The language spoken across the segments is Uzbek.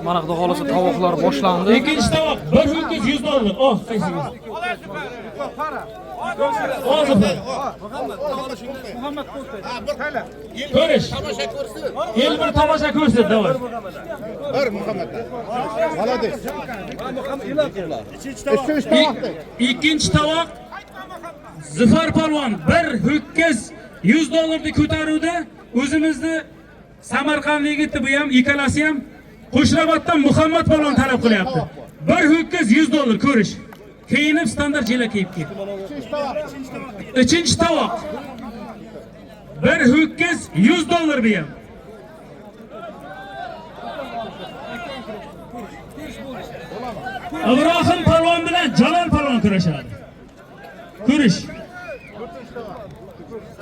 Mana xudo xolasa tovoqlar boshlandi. Ikkinchi tovoq bir ho'kiz 100 dollar. Oh, qaysingiz? Hozir. Ko'rish. El bir tomosha ko'rsin, davay. Bir Muhammad. Молодец. Uchinchi tovoq. Ikkinchi tovoq Zufar polvon bir ho'kiz 100 dollarni ko'taruvdi. O'zimizni Samarqand yigiti bu ham, ikkalasi ham Qo'shrabotdan Muhammad polvon talab qilyapti. Bir ho'kiz 100 dollar ko'rish. Kiyinib standart jila kiyib kel. Uchinchi tovoq. Bir ho'kiz 100 dollar bu ham. Ibrohim polvon bilan Jalol polvon kurashadi. Ko'rish.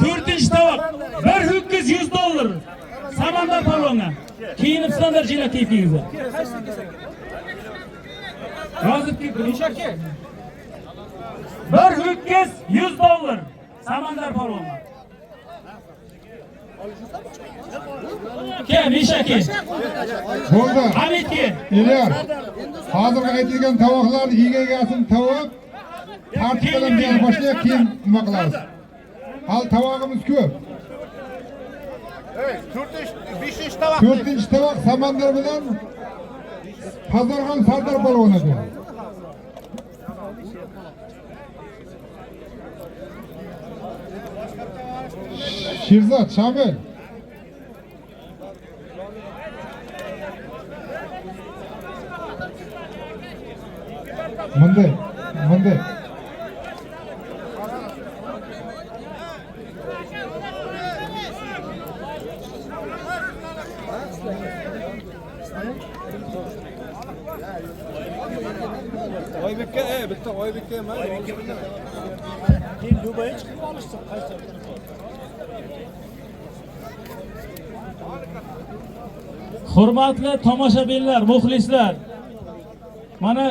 To'rtinchi tovoq. Bir ho'kiz 100 dollar. Samandar polvonga. Kiyinib standart jila kiyib kelingizlar. Rozi kelib. Bir ho'kiz 100 dollar. Samandar polvonga. Ke, Misha ke. Bo'ldi. Hamid ke. Elyor. Hozirgi aytilgan tovoqlarni egasini tovoq tartib bilan berib boshlaylik, keyin nima qilamiz? Hali tovog'imiz ko'p. To'rtinchi, beshinchi tovoq. To'rtinchi tovoq Samandar bilan Pazarxon Sardor polvon aka. Sherzod, Shamil. Bunday, bunday. Oybekka, bitta Oybekka emas. Hurmatli tomoshabinlar, muxlislar. Mana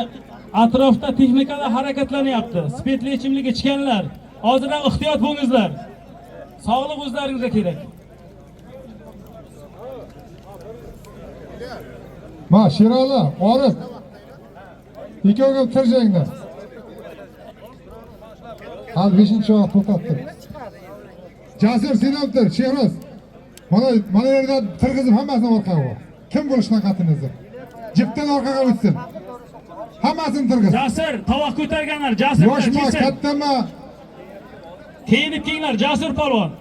atrofda texnikalar harakatlanyapti. Spirtli ichimlik ichganlar, ozroq ehtiyot bo'lingizlar. Sog'liq o'zlaringizga kerak. Ma Sherali, Orif. Ikkovga tirjanglar. Hali beshinchi vaqt to'xtatdim. Jasur sen ham tir, Shehroz. Mana yerda tirg'izib hammasini orqaga ur. Kim bo'lishidan qat'iy nazar. Jipdan orqaga o'tsin. Hammasini tirg'iz. Jasur, tovoq ko'targanlar, Jasur Yoshmi, kelsin. kattami? Kiyinib kelinglar, Jasur polvon.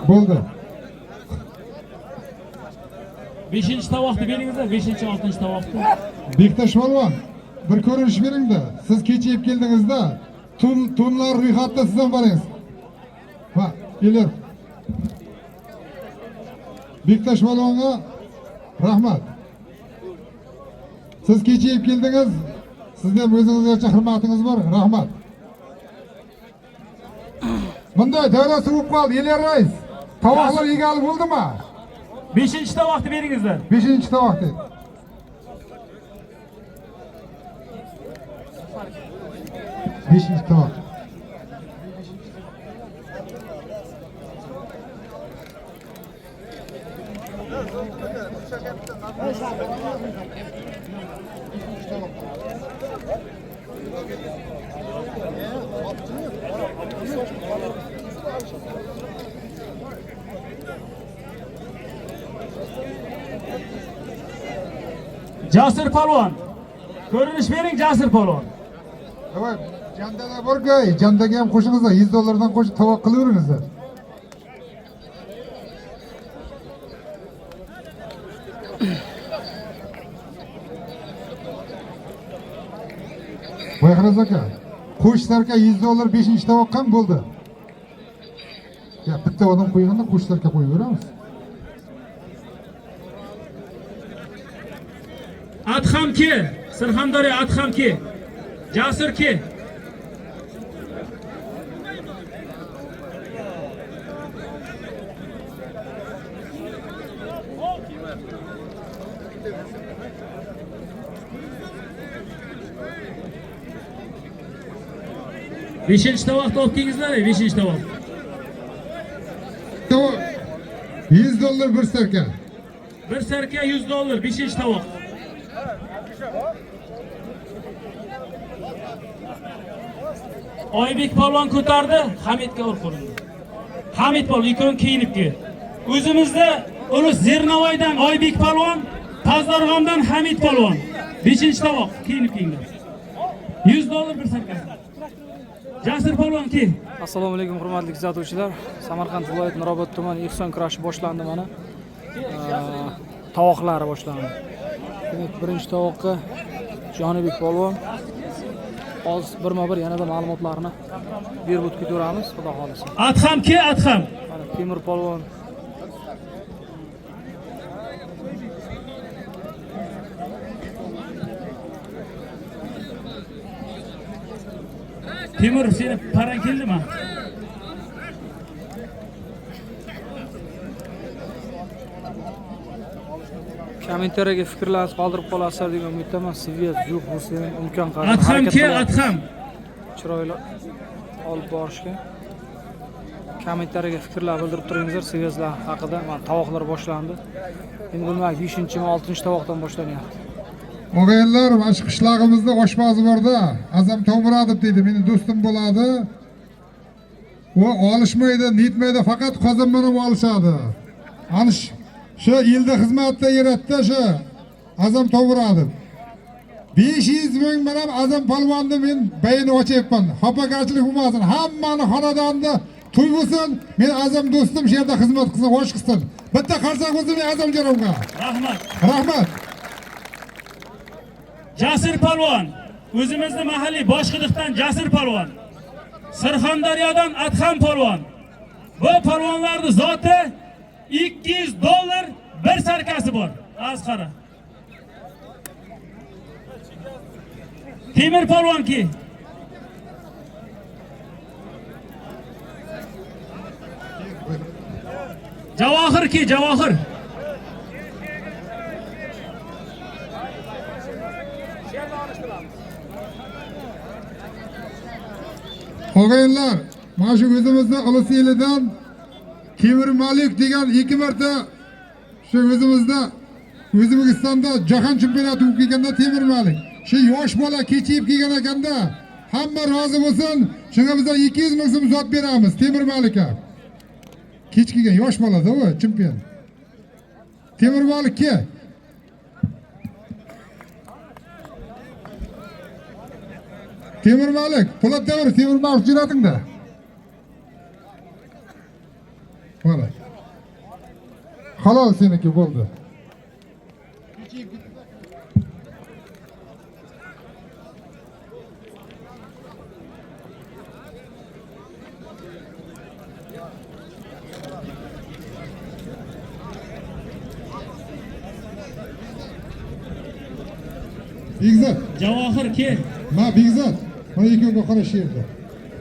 Bo'ldi. 5 tovoqni beringizlar, 5 6 tovoqni. Bektash polvon, bir ko'rinish beringda. Siz kecha yeb keldingizda. Tunlar ro'yxatida siz ham boringiz. Va, kelir. Bektash polvonga rahmat. Siz kecha yeb keldingiz. Sizni ham o'zingizga yarasha hurmatingiz bor. Rahmat. Bunday davra suvib qoldi, Elyor rais. Tovoqlar egali bo'ldimi? 5 tovoqni beringizlar. 5 tovoq dedi. Beshinchi tovoq. Jasur polvon. Ko'rinish bering Jasur polvon. Давай, jandada bor-ku, jandaga ham qo'shingizlar, 100 dollardan qo'shib tovoq qilaveringizlar. Boyxaraz aka, qo'sh sarka 100 dollar 5 tovoq ham bo'ldi. Ya bitta odam qo'yganda qo'sh sarka qo'yaveramiz. Adham ke, Surxondaryo Adham ke. Jasur ke. Beshinchi tovoqni olib kelingizlar, beshinchi tovoq. Tovoq 100 dollar bir sarka. Bir sarka 100 dollar, beshinchi tovoq. Oybek polvon ko'tardi, Hamidga ur qo'lini. Hamid polvon ikkoving kiyinib kel. O'zimizda Ulus Zernovoydan Oybek polvon, Pazdarg'omdan Hamid polvon. Beshinchi tovoq kiyinib kelinglar. 100 dollar bir sarka. Jasur polvon kel. Assalomu alaykum hurmatli kuzatuvchilar. Samarqand viloyati Nurobod tumani Ehson kurashi boshlandi mana. Tovoqlari boshlandi. Demak, birinchi tovoqqa Jonibek polvon. Hozir birma-bir yanada ma'lumotlarni berib o'tib ketaveramiz, xudo xolasa. Adham ke, Adham. Mana Temur polvon. Temur seni parang keldimi? Kommentariyaga fikrlaringizni qoldirib qolasizlar degan umiddaman. Svet yo'q bo'lsa ham imkon qadar Adham harakat ke, qilyapmiz. Adham. Chiroyli olib borishga. Kommentariyaga fikrlar bildirib turingizlar Svezlar haqida. Mana tovoqlar boshlandi. Endi bilmadim, 5-mi 6-tovoqdan boshlanyapti. Og'ayinlar, mana shu qishlog'imizda oshpazi borda, Azam Tomuradov deydi, meni do'stim bo'ladi. U olishmaydi, netmaydi, faqat qozon bilan olishadi. Ana shu elda xizmatda yuradida shu Azam Tomuradov. 500 ming bilan Azam polvonni men bayini ochyapman. Xafagarchilik bo'lmasin. Hammani xonadonida to'y bo'lsin. Men Azam do'stim shu yerda xizmat qilsin, osh qilsin. Bitta qarsak bo'lsin men Azam jo'ramga. Rahmat. Rahmat. Jasur polvon, o'zimizni mahalliy Boshqidiqdan Jasur polvon. Surxondaryodan Adham polvon. Bu polvonlarning zoti 200 dollar bir sarkasi bor. Az qara. Temir polvon ki. Javohir ki, Javohir. Og'ayinlar, mana shu o'zimizni Ulus elidan Temur Malik degan 2 marta shu o'zimizda O'zbekistonda jahon chempionati bo'lib kelganda Temur Malik. Shu yosh bola kechib kelgan ekanda, hamma rozi bo'lsin, shunga biz 200 ming so'm zot beramiz Temur Malikka. Kech kelgan yosh bolada u chempion. Temur Malikka. Temur Malik, Po'lat Davr, Temur Malik jo'natingda. Mana. Halol seniki bo'ldi. Begzod, Javohir ke. ma Begzod. Mana ikkovga qara shu yerda.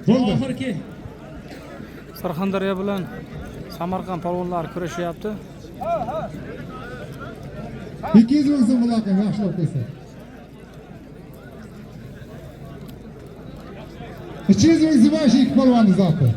Bo'ldi. Javohir ke. Surxondaryo bilan Samarqand polvonlari kurashyapti. 200 ming so'm bularga yaxshilab qo'ysa. 200 ming so'm shu ikki polvonni zoti.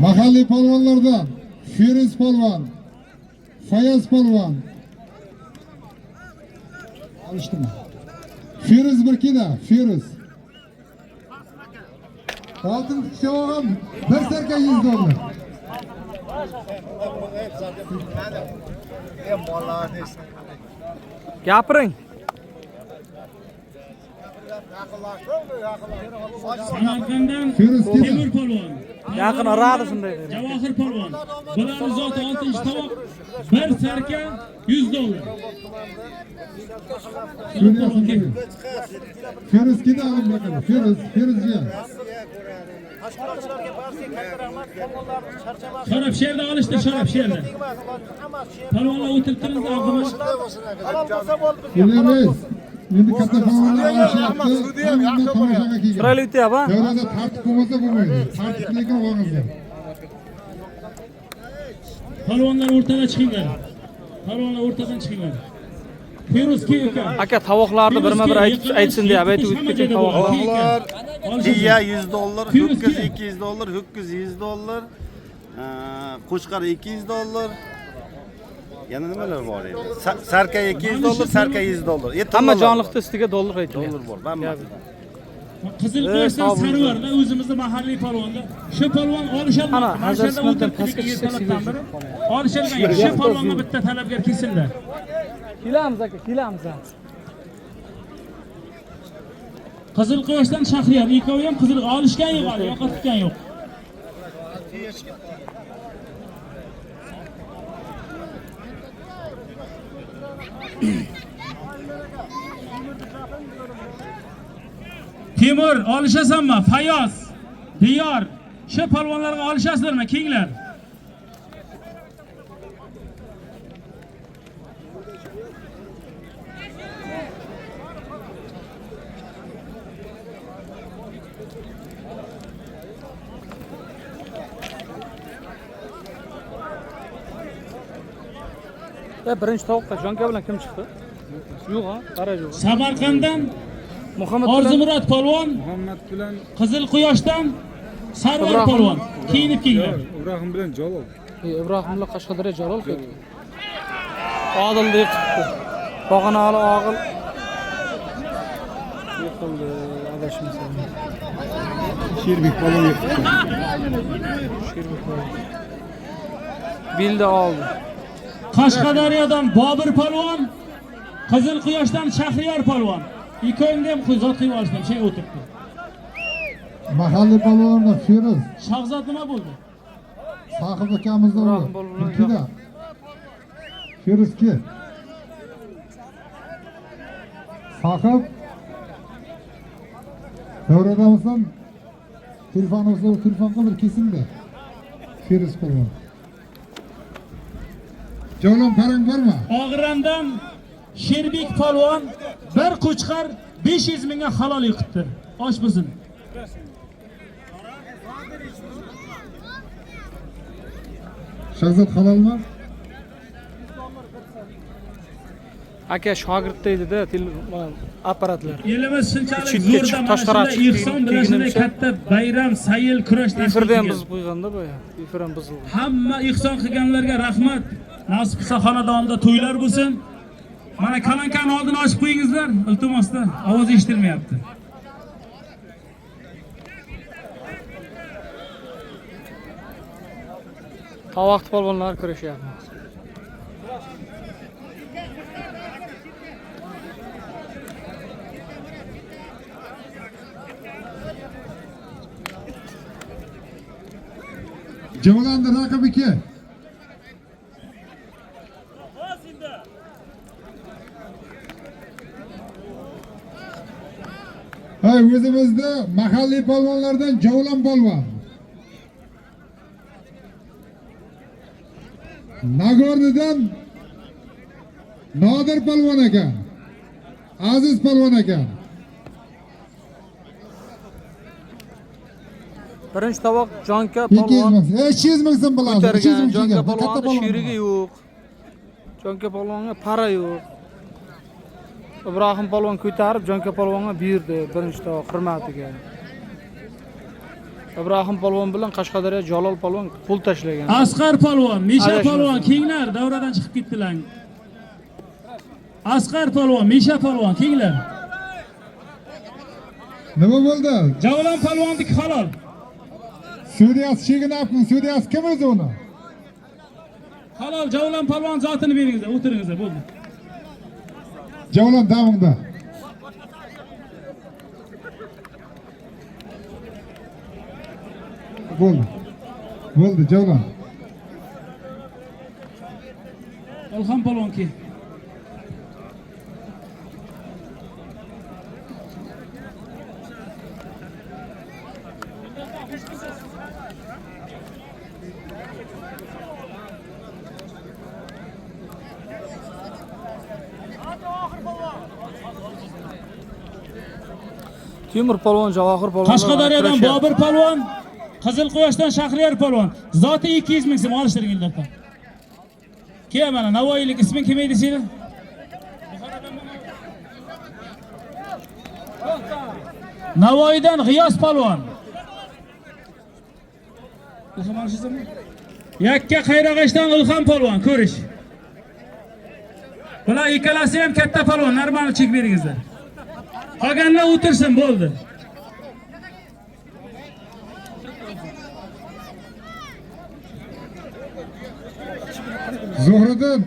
Mahalliy polvonlardan Feruz polvon, Fayoz polvon. Olishdimi? Feruz bir kida, Feruz. Oltinchi tovoq ham bir sarka 100 dollar. Gapiring. Samarqanddan Feruz kida. Temur polvon. Yaqin oradi shunday. Javohir polvon. Bularni zoti oltinchi tovoq bir sarka 100 dollar. Feruz kida alim bakada. Feruz, Feruz jiyan. Sharob sherda olishdi, sharob sherda. Polvonlar o'tirib turinglar, Abdulla. Endi endi katta polvonlar olishyapti. Hamma tomoshaga kelgan. Chiroyli o'tyapti, ha? Davrada tartib bo'lmasa bo'lmaydi. Tartib lekin og'izda. Polvonlar o'rtadan chiqinglar. Polvonlar o'rtadan chiqinglar. Feruz ki uka. Aka, tovoqlarni birma-bir aytib aytsin deyapti. Aytib o'tib keting tovoqlar. Tovoqlar Tuya 100 dollar, Feruz ho'kiz ki. 200 dollar, ho'kiz 100 dollar, qo'chqor 200 dollar. Yana nimalar bor edi? Sarka 200 dollar, sarka 100 dollar. Hamma Dollar jonliqni ustiga dollar aytilyapti. Dollar bor, hammasi. Qizil Ey, Qo'shdan sog' bo'linglar. Sarvarda o'zimizni mahalliy polvonda. Shu polvon olisholmadi. Ana, Mana shu yerda Hazrat o'tiribdi pastga tushsak ertalabdan sigir beri. Olisholmagan. Shu polvonga bitta talabgor kelsinlar. Kelamiz aka, kelamiz. Qizil Qo'shdan Shahriyor ikkovi ham qizil olishgan yo'q hali, yo'qotgan yo'q. Temur olishasanmi? Fayoz, Diyor, shu polvonlarga olishasizlarmi? Kenglar. Birinchi tovoqqa Jonka bilan kim chiqdi? Yo'q, ha, qara yo'q. Samarqanddan Muhammad bilan Orzumurod polvon, Muhammad bilan Qizil Quyoshdan Sarvar Ibrohim. polvon. Kiyinib kelinglar. Ibrohim bilan Jalol. Ibrohim bilan Qashqadaryo Jalol ketdi. Odil yiqitdi. Pog'onali og'il yiqildi, adashmasam. Sherbek polvon yiqitdi. Sherbek polvon. Bildi oldi. Qashqadaryodan Bobur polvon, Qizil Quyoshdan Shahriyor polvon. Ikkovini ham zot qilib olishdim, shay o'tiribdi. Mahalliy polvonlardan Feruz, Shahzod nima bo'ldi? Sahib akamizdan Ibrohim o'g'li. polvon bilan Ikkida. Feruz ki. Sahib Davradamizdan telefonimizda telefon qilib bir kelsin-da. Feruz polvon. Javlon parang bormi? Og'irandan Sherbek polvon bir qo'chqor 500 mingga halol yiqitdi. Osh bo'lsin. Shahzod halolmi? Aka shogird deydi-da, apparatlar. Elimiz shunchalik Chetga zo'rda chiqib mana toshqara shunday chiqib ehson bilan shunday teginimcha. katta bayram, sayil, kurash tashkil Efirda ham qilgan. buzib qo'yganda bu. Efir ham buzilgan. Hamma ehson qilganlarga rahmat. Nasib qilsa xonadonda to'ylar bo'lsin. Mana kalankani oldini ochib qo'yingizlar, iltimosda ovoz eshitilmayapti. Tovoqli polvonlar kurashyapti. Javlonning raqibi kim? Hey, o'zimizda mahalliy polvonlardan Javlon polvon. Nagornidan Nodir polvon ekan. Aziz polvon ekan. Birinchi tovoq Jonka 200 polvon ming. 200 ming so'm bo'ladi. 200 ko'targan. ming Jonka so'mga. Katta polvonni polvon. sherigi yo'q. Jonka polvonga para yo'q. Ibrohim polvon ko'tarib Jonka polvonga berdi birinchi tovoq hurmatiga. Ibrohim polvon bilan Qashqadaryo Jalol polvon qo'l tashlagan. Asqar polvon, Misha Adashmasam. Polvon, kenglar davradan chiqib ketdilar. Asqar polvon, Misha polvon, kenglar. Nima bo'ldi? Javlon polvonniki halol. Sudyasi cheginapmi? Sudyasi kim o'zi uni? Halol Javlon polvon zotini beringizlar, o'tiringizlar, bo'ldi. Javlon davingda. Bo'ldi. Bo'ldi, Javlon. Ilhom polvon ke. Temur polvon, Javohir polvon. Qashqadaryodan Bobur polvon, Qizil Quyoshdan Shahriyor polvon. Zoti 200 ming so'm olishtiringlar. Ke mana Navoiylik isming kim edi seni? Navoiydan G'iyos polvon. Ilhom olishizmi? Yakka Qayrag'ashdan Ilhom polvon ko'rish. Bular ikkalasi ham katta polvon, normal chek beringizlar. Qolganlar o'tirsin, bo'ldi. Zuhriddin.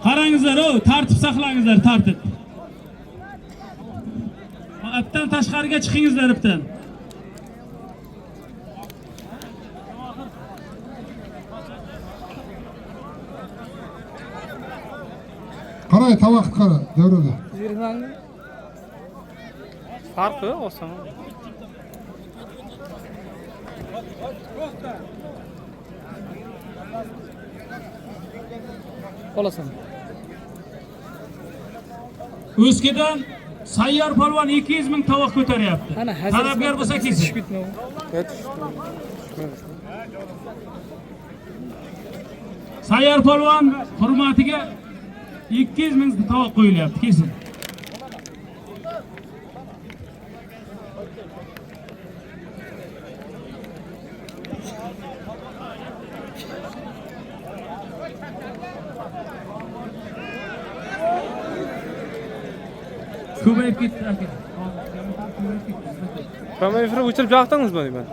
Qarangizlar, o, tartib saqlangizlar, tartib. Ipdan tashqariga chiqingizlar ipdan. Qara, tovoqni qara, davrada. Farqi yo'q oson. Olasan. O'skidan Sayyor polvon 200 ming tovoq ko'taryapti. Ana hazil. Talabgor bo'lsa kelsin. Tushib ketma. Sayyor polvon hurmatiga 200 ming tovoq qo'yilyapti, kelsin. Ko'payib ketdi aka. Prямой efir o'chirib yoqdingizmi deyman.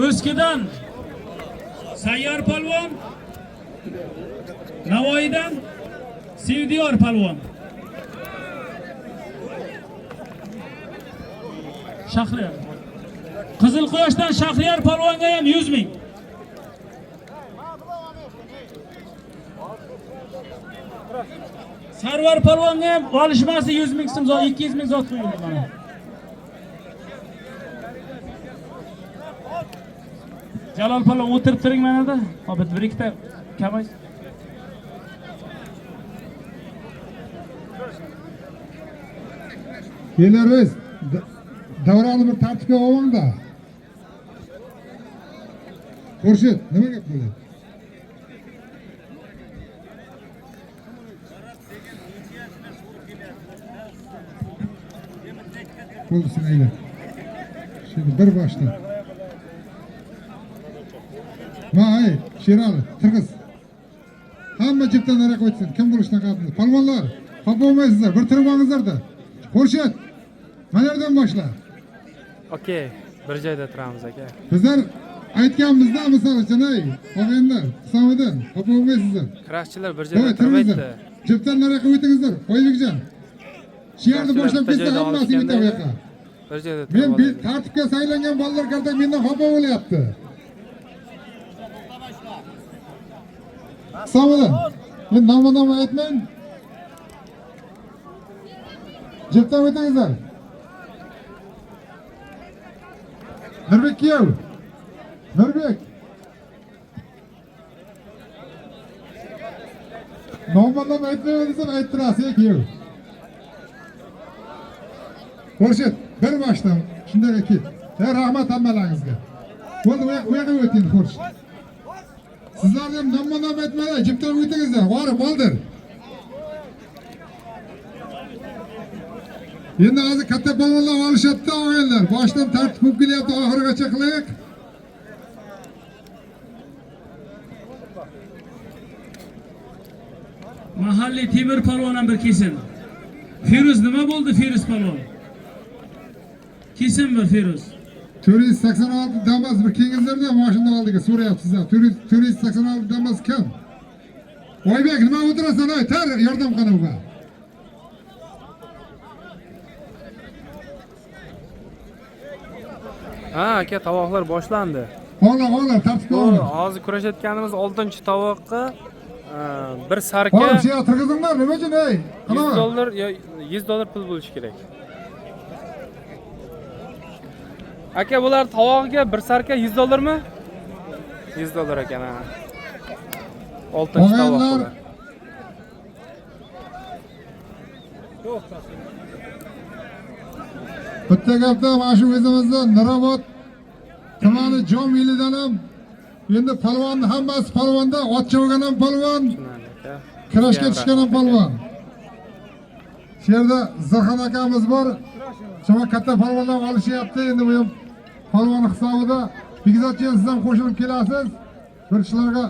O'skidan Sayyor polvon, Navoiydan Sevdiyor polvon. Shahriyor. Qizil Quyoshdan Shahriyor polvonga ham 100 ming. Sarvar polvonga ham olishmasi 100 ming so'm, 200 ming zot qo'yildi mana. Jalol polvon o'tirib turing mana da. Hop, bir ikkita kamay. Belarus davrani bir tartibga olingda. Xurshid, nima gap bo'ladi? Bo'ldi, sen aylan. Şimdi bir boshdan. Voy, Sherali, tirg'iz. Hamma jipdan nariyoqqa o'tsin. Kim bo'lishidan qat'iy. Polvonlar, xafa bo'lmaysizlar, bir turib olingizlarda. Xurshid, mana yerdan boshla. Okey, bir joyda turamiz aka. Bizlar aytganmizda misol uchun, ey, og'aynilar, Husomiddin, xafa bo'lmaysizlar. Kurashchilar bir Давай, joyda turingizlar. turmaydi. Jipdan nariyoqqa o'tingizlar, Oybekjon. Shu yerni Kurashchilar boshlab bitta ketsa joyda hammasi olishganda bitta bu yoqqa. Bir joyda Men turib bir oladi. tartibga saylangan bolalar karta mendan xafa bo'lyapti. Husomiddin, men nomma-nom aytmang. Jipdan o'tingizlar. Nurbek kuyov. Nurbek. Nomini aytmayman desam ayttirasiz, ey kuyov. Xurshid, bir boshdan shunday ket. Rahmat hammalaringizga. Bo'ldi, u yoqqa o'ting Xurshid. Sizlarni ham nomma-nom aytmanglar, jipdan o'tingizlar. Borib, oldir. Endi hozir katta polvonlar olishyapti og'aynilar. Boshdan tartib bo'lib kelyapti, oxirigacha qilaylik. Mahalliy Temir polvon ham bir kelsin. Feruz nima bo'ldi Feruz polvon? Kelsinmi Feruz? 486 Damas bir kengizlarda mashina oldiga so'rayapsizlar. 486 Damas kim? Oybek, nima o'tirasan oy? Tar yordam qil unga. Ha, aka, tovoqlar boshlandi. Og'la, og'la, tartibga Bu olinglar. hozir kurashayotganimiz 6-tovoqqa bir sarka Oğlum şey yatırgızыңlar, nima uchun ey? 100 Qanaqa? dollar yo 100 dollar pul bo'lishi kerak. Aka, bular tovog'iga bir sarka 100 dollarmi? 100 dollar ekan, ha. 6-tovoq Og'aynilar, bular. Bitta gapda mana shu o'zimizni Nurobod tumani Jom elidan ham endi polvonni hammasi polvonda, ot chovgan ham polvon, Tushunarli aka. kurashga Sizga ham tushgan ham rahmat aka. polvon. Shu yerda Zirxon akamiz bor. Shunga katta polvonlar olishyapti. Endi bu ham polvon hisobida. Bekzodjon, siz ham qo'shilib kelasiz. Bir shularga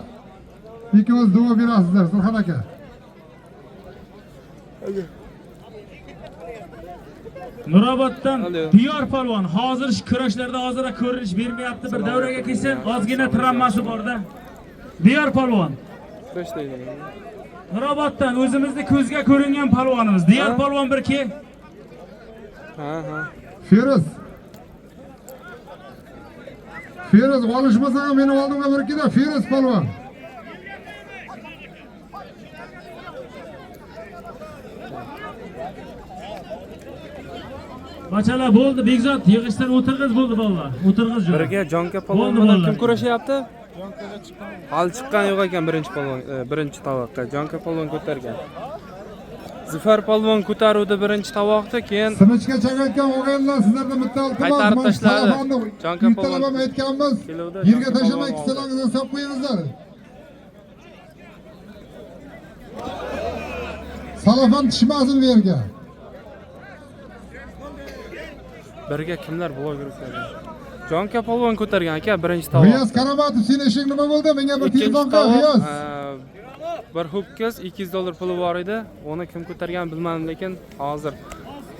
ikimiz duo berasizlar, Zirxon aka. Nuroboddan Alo. Diyor polvon hozir shu kurashlarda hozir ko'rinish bermayapti. Bir davraga kelsin, ozgina travmasi borda. Diyor polvon. Kurash deydi. Nuroboddan o'zimizni ko'zga ko'ringan polvonimiz. Diyor Ha? polvon bir ke. Ha, ha. Feruz. Feruz olishmasa ham meni oldimga bir kela Feruz polvon. Bachalar bo'ldi, Bekzod yig'ishtir, o'tirg'iz bo'ldi bolalar. O'tirg'iz jo'ra. Birga Jonka polvon Bo'ldi, bilan bolalar. kim kurashyapti? Hali chiqqan yo'q ekan birinchi polvon, birinchi tovoqqa. Jonka polvon ko'targan. Zufar polvon ko'taruvdi birinchi tovoqda, keyin Simichga chaqayotgan og'aynilar, sizlardan bitta iltimos, Qaytarib mana shu tashladi. telefonni Jonka ertalab ham polvon aytganmiz. keluvdi, Yerga Jonka tashlamay polvon oldi. kissalaringizga solib qo'yingizlar. Salofan tushmasin bu yerga. Birga kimlar bloger o'tkazdi? Jonka polvon ko'targan aka birinchi G'iyos tovoqda. Karomatov, seni ishing nima bo'ldi? Menga bir Ikkinchi telefon qil, tovoq, G'iyos. bir ho'kiz 200 dollar puli bor edi. Uni kim ko'targan bilmadim, lekin hozir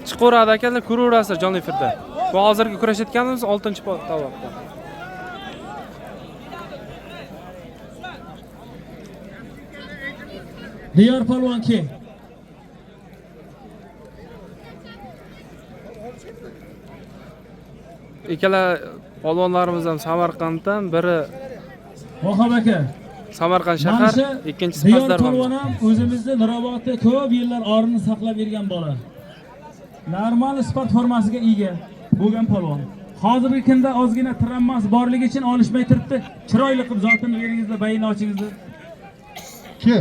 chiqaveradi akalar, ko'raverasizlar jonli efirda. Bu hozirgi kurashayotganimiz 6-tovoqda. Diyor polvon ke. Ikkala polvonlarimiz ham Samarqanddan, biri Vahob aka. Samarqand Mana shahar, shu ikkinchisi Diyor Pastdarg'om. polvon ham o'zimizni Nurobodda ko'p yillar orini saqlab yurgan bola. Normal sport formasiga ega bo'lgan polvon. Hozirgi kunda ozgina travmasi borligi uchun olishmay turibdi. Chiroyli qilib zotini beringizlar, bayini ochingizlar. Ke.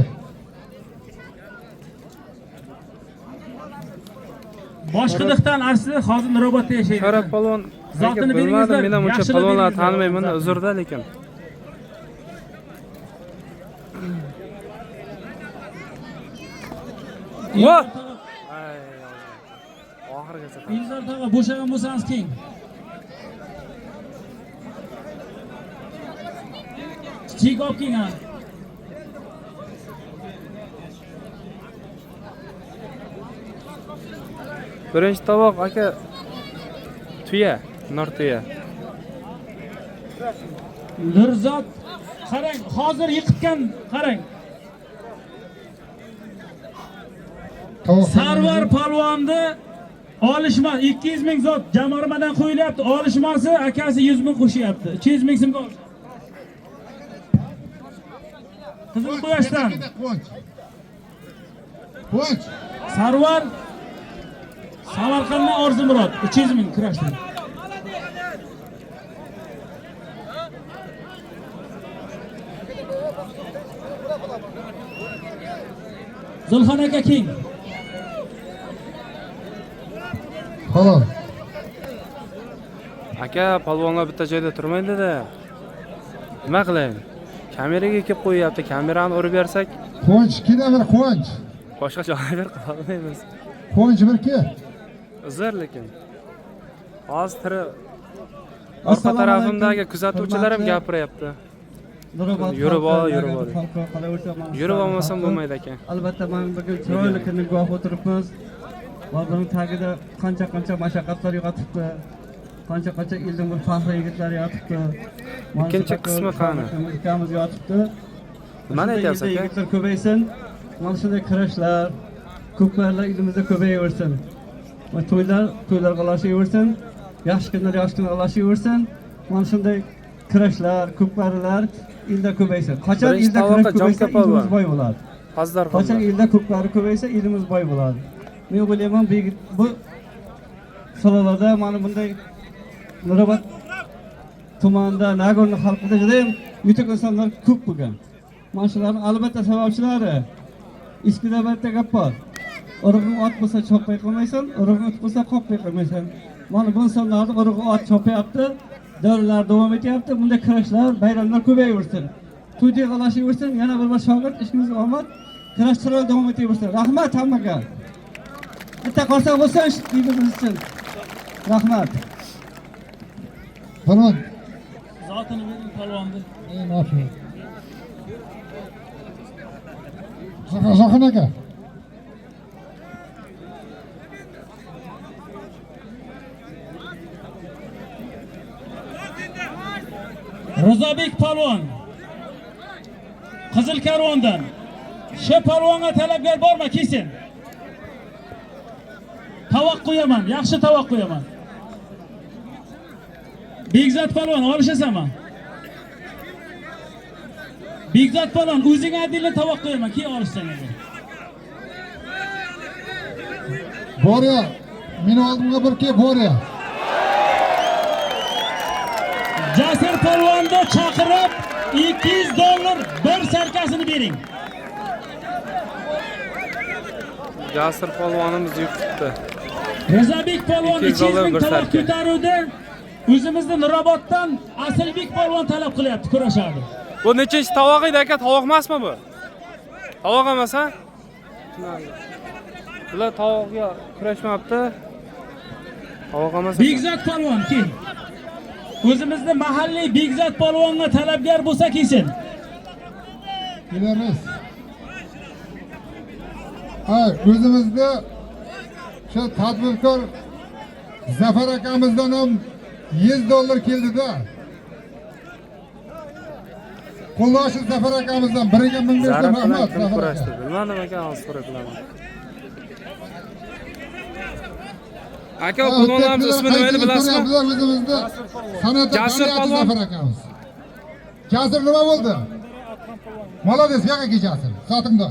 Boshqidiqdan asli hozir Nurobodda yashaydi. Sharaf polvon Zotini aka, bilmadim, beringizlar, men ham uncha yaxshilab polvonlarni beringizlar, tanimayman, zotini. uzrda lekin. Va! Ay, oxirigacha. Ilzor tog'a bo'shagan bo'lsangiz keng. Kichik olib keling ha. Birinchi tovoq aka tuya, nor tuya. Nurzod qarang, hozir yiqitgan, qarang. Tovoq Sarvar polvonni olishma 200 ming zot jamg'armadan qo'yilyapti. Olishmasi akasi 100 ming qo'shyapti. 200 ming so'mga olish. Qizil quyoshdan Quvonch. Quvonch. Sarvar Samarqanddan Orzumurod 300 ming kurashdi. Zulxon aka king. Halol. Aka, polvonlar bitta joyda turmaydi-da. Nima qilay? Kameraga kelib qo'yyapti. Kamerani urib bersak, Quvonch, kina bir Quvonch. Boshqa joyga qila olmaymiz. Quvonch bir ki. Uzr lekin. Hozir tiri orqa tarafimdagi kuzatuvchilar ham gapiryapti. Yurib ol, yurib ol. Yurib olmasam bo'lmaydi aka. Albatta, mana bugun chiroyli kunni guvoh o'tiribmiz. Va buning tagida qancha-qancha mashaqqatlar yotibdi. Qancha-qancha ilm bir faxri yigitlar yotibdi. Ikkinchi qismi qani? Ukamiz yotibdi. Nimani aytyapsiz aka? Yigitlar ko'paysin. Mana shunday kurashlar, ko'plarlar ilimizda ko'payaversin. Va to'ylar to'ylarga ulashaversin. Yaxshi kunlar yaxshi kunlarga ulashaversin. Mana shunday kurashlar, ko'pkarilar ilda ko'paysin. Qachon Birinchi ilda kurash tovoqqa ko'paysa, Jomka polvon. ilimiz boy bo'ladi. Pazdarxonda. Qachon ilda ko'pkari ko'paysa, ilimiz boy bo'ladi. Men o'ylayman, bu yigit bu sulolada mana bunday Nurobod tumanida, Nagorni xalqida juda ham yutuq insonlar ko'p bo'lgan. Mana shularning albatta sababchilari. Eskida bitta gap bor. Urug'ing ot bo'lsa chopmay qolmaysan, urug'ing it bo'lsa qopmay qolmaysan. Mana bu insonlarni urug'i ot chopyapti, davrlar davom etyapti. Bunday kurashlar, bayramlar ko'payaversin. To'y yig'lashaversin. Yana bir bor shogird, ishingizga omad. Kurash chiroyli davom etaversin. Rahmat hammaga. Bitta qarsak bo'lsin yigitimiz uchun. Rahmat. Polvon. Zotini bering polvonni. Ey, aferin. Zohid aka. Rizobek polvon. Qizil karvondan. Shu polvonga talabgar bormi, kelsin. Tovoq qo'yaman, yaxshi tovoq qo'yaman. Bekzod polvon, olishasanmi? Bekzod polvon, o'zing adilni tovoq qo'yaman, keyin olishsan endi. Borya, meni oldimga bir kel, Borya. Jasur polvonni chaqirib $200 bir sarkasini bering. Jasur polvonimiz yutibdi. Rizobek polvon 200 200 dollar ming bir tovoq sarka. ko'taruvdi. O'zimizni Nuroboddan Asilbek polvon talab qilyapti, kurashadi. Bu nechinchi tovoq edi aka? Tovoq emasmi bu? Tovoq emas, ha? Bular tovoqga kurashmabdi. Tovoq emas. Bekzod polvon kel. O'zimizni mahalliy Bekzod polvonga talabgar bo'lsa kelsin. Kelamiz. Ha, o'zimizda shu tadbirkor Zafar akamizdan ham $100 keldi-da. Qo'ldoshi Zafar akamizdan biriga 1500 Zarif bilan rahmat kim Zafar aka. kurashdi? Bilmadim aka, hozir so'rab bilaman. Aka, polvonlarimiz ismi nima edi bilasizmi? O'zimizda san'at Jasur polvon. Zafar akamiz. Jasur nima bo'ldi? Молодец, yo'q aka Jasur. Zotingda.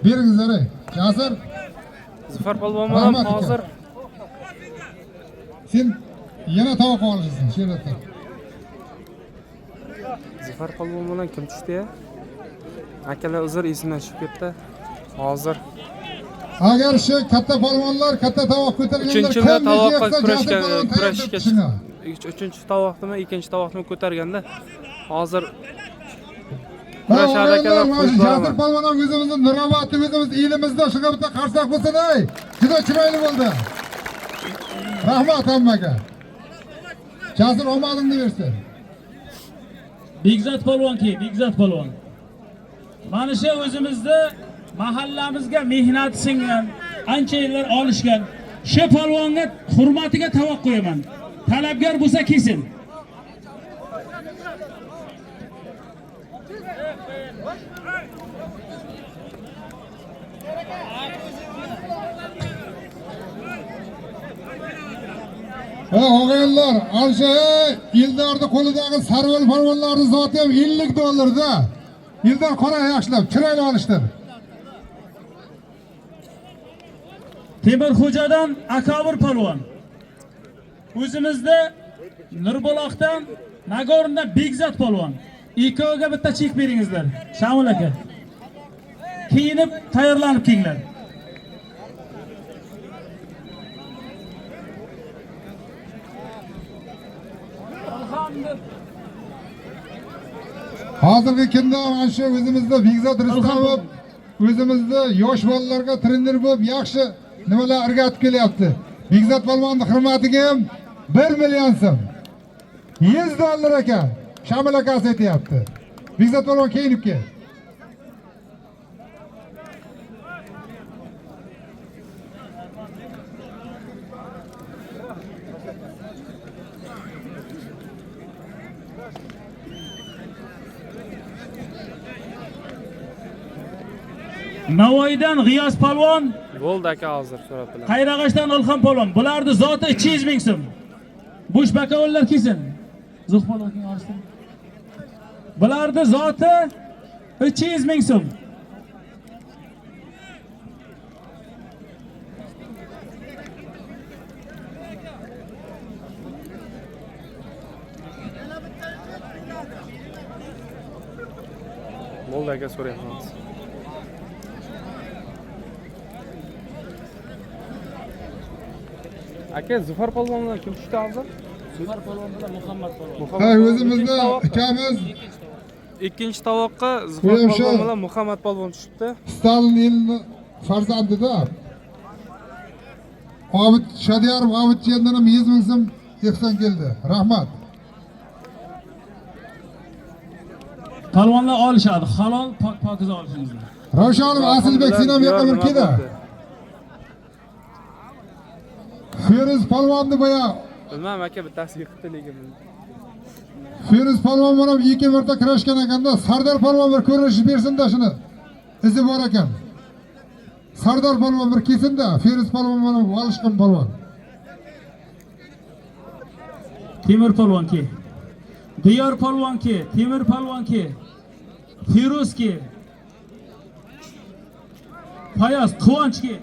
Beringizlar, ey. Jasur, Zafar polvon bilan Rahmat aka. hozir sen yana tovoq olishisan, sherbatda. Zafar polvon bilan kim tushdi ya? Akalar, uzr, esimdan tushib ketdi. Hozir Agar shu katta polvonlar katta tovoq ko'targanlar uchinchi kim tovoqqa necha kurashgan, Jasur polvon tayyor kurashga deb tushungan. Uchinchi tovoqnimi, ikkinchi tovoqni ko'targanda hozir Ha, kurashadi akalar, o'g'illar, mana shu qo'yib Jasur boraman. polvon ham o'zimizni Nurobodni o'zimiz elimizda shunga bitta qarsak bo'lsin, ey. Juda chiroyli bo'ldi. Rahmat hammaga. Jasur omadingni bersin. Bekzod polvon kel, Bekzod polvon. Mana shu o'zimizni mahallamizga mehnati singan, ancha yillar olishgan shu polvonga hurmatiga tovoq qo'yaman. Talabgar bo'lsa kelsin. Ha, og'ayinlar, ana shu Eldorni qo'lidagi sarvar polvonlarning zoti ham $50-da. Eldor qora yaxshilab, chiroyli olishdir. Temirxo'jadan Akobir polvon. O'zimizda Nurbuloqdan Nagorndan Bekzod polvon. Ikkoviga bitta chek beringizlar. Shamil aka. Kiyinib, tayyorlanib kelinglar. Hozirgi kunda mana shu o'zimizda Bekzod Rustamov o'zimizda yosh bolalarga trener bo'lib yaxshi nimalar o'rgatib kelyapti. Bekzod polvonni hurmatiga ham 1 million so'm. 100 dollar ekan. Shamil akasi aytyapti. Bekzod polvon kiyinib kel. Navoiydan G'iyos polvon, Bo'ldi aka hozir surat bilan. Qayrag'ashdan Ilhom polvon. Bularni zoti 200 ming so'm. Bo'sh bakovullar kelsin. Zuh polvon keyin olsin. Bularni zoti 300 ming so'm. Bo'ldi aka so'rayapmiz. Aka Zufar polvon bilan kim tushdi hozir? Zufar polvon bilan Muhammad polvon. Ha, o'zimizda ukamiz Ikkinchi tovoqqa Zufar Bu ham polvon shu- bilan Muhammad polvon tushibdi. Stalin elini farzandida. Obid Shadiyarov Obid jiyandan ham 100 ming so'm ehson keldi. Rahmat. Polvonlar olishadi. Halol, pok pokiza olishingizlar. Ravshanov Asilbek sen ham Diyor yaqin nima keldi. bo'ldi? Feruz polvonni boya Bilmam aka bittasi yiqitdi lekin. Feruz polvon bilan ikki marta kurashgan ekanda Sardor polvon bir ko'rinish bersin-da shuni. Izi bor ekan. Sardor polvon bir kelsin-da, Feruz polvon bilan olishgan polvon. Temur polvon ke. Diyor polvon ke, Temur polvon ke. Feruz ke. Fayoz Quvonch ke.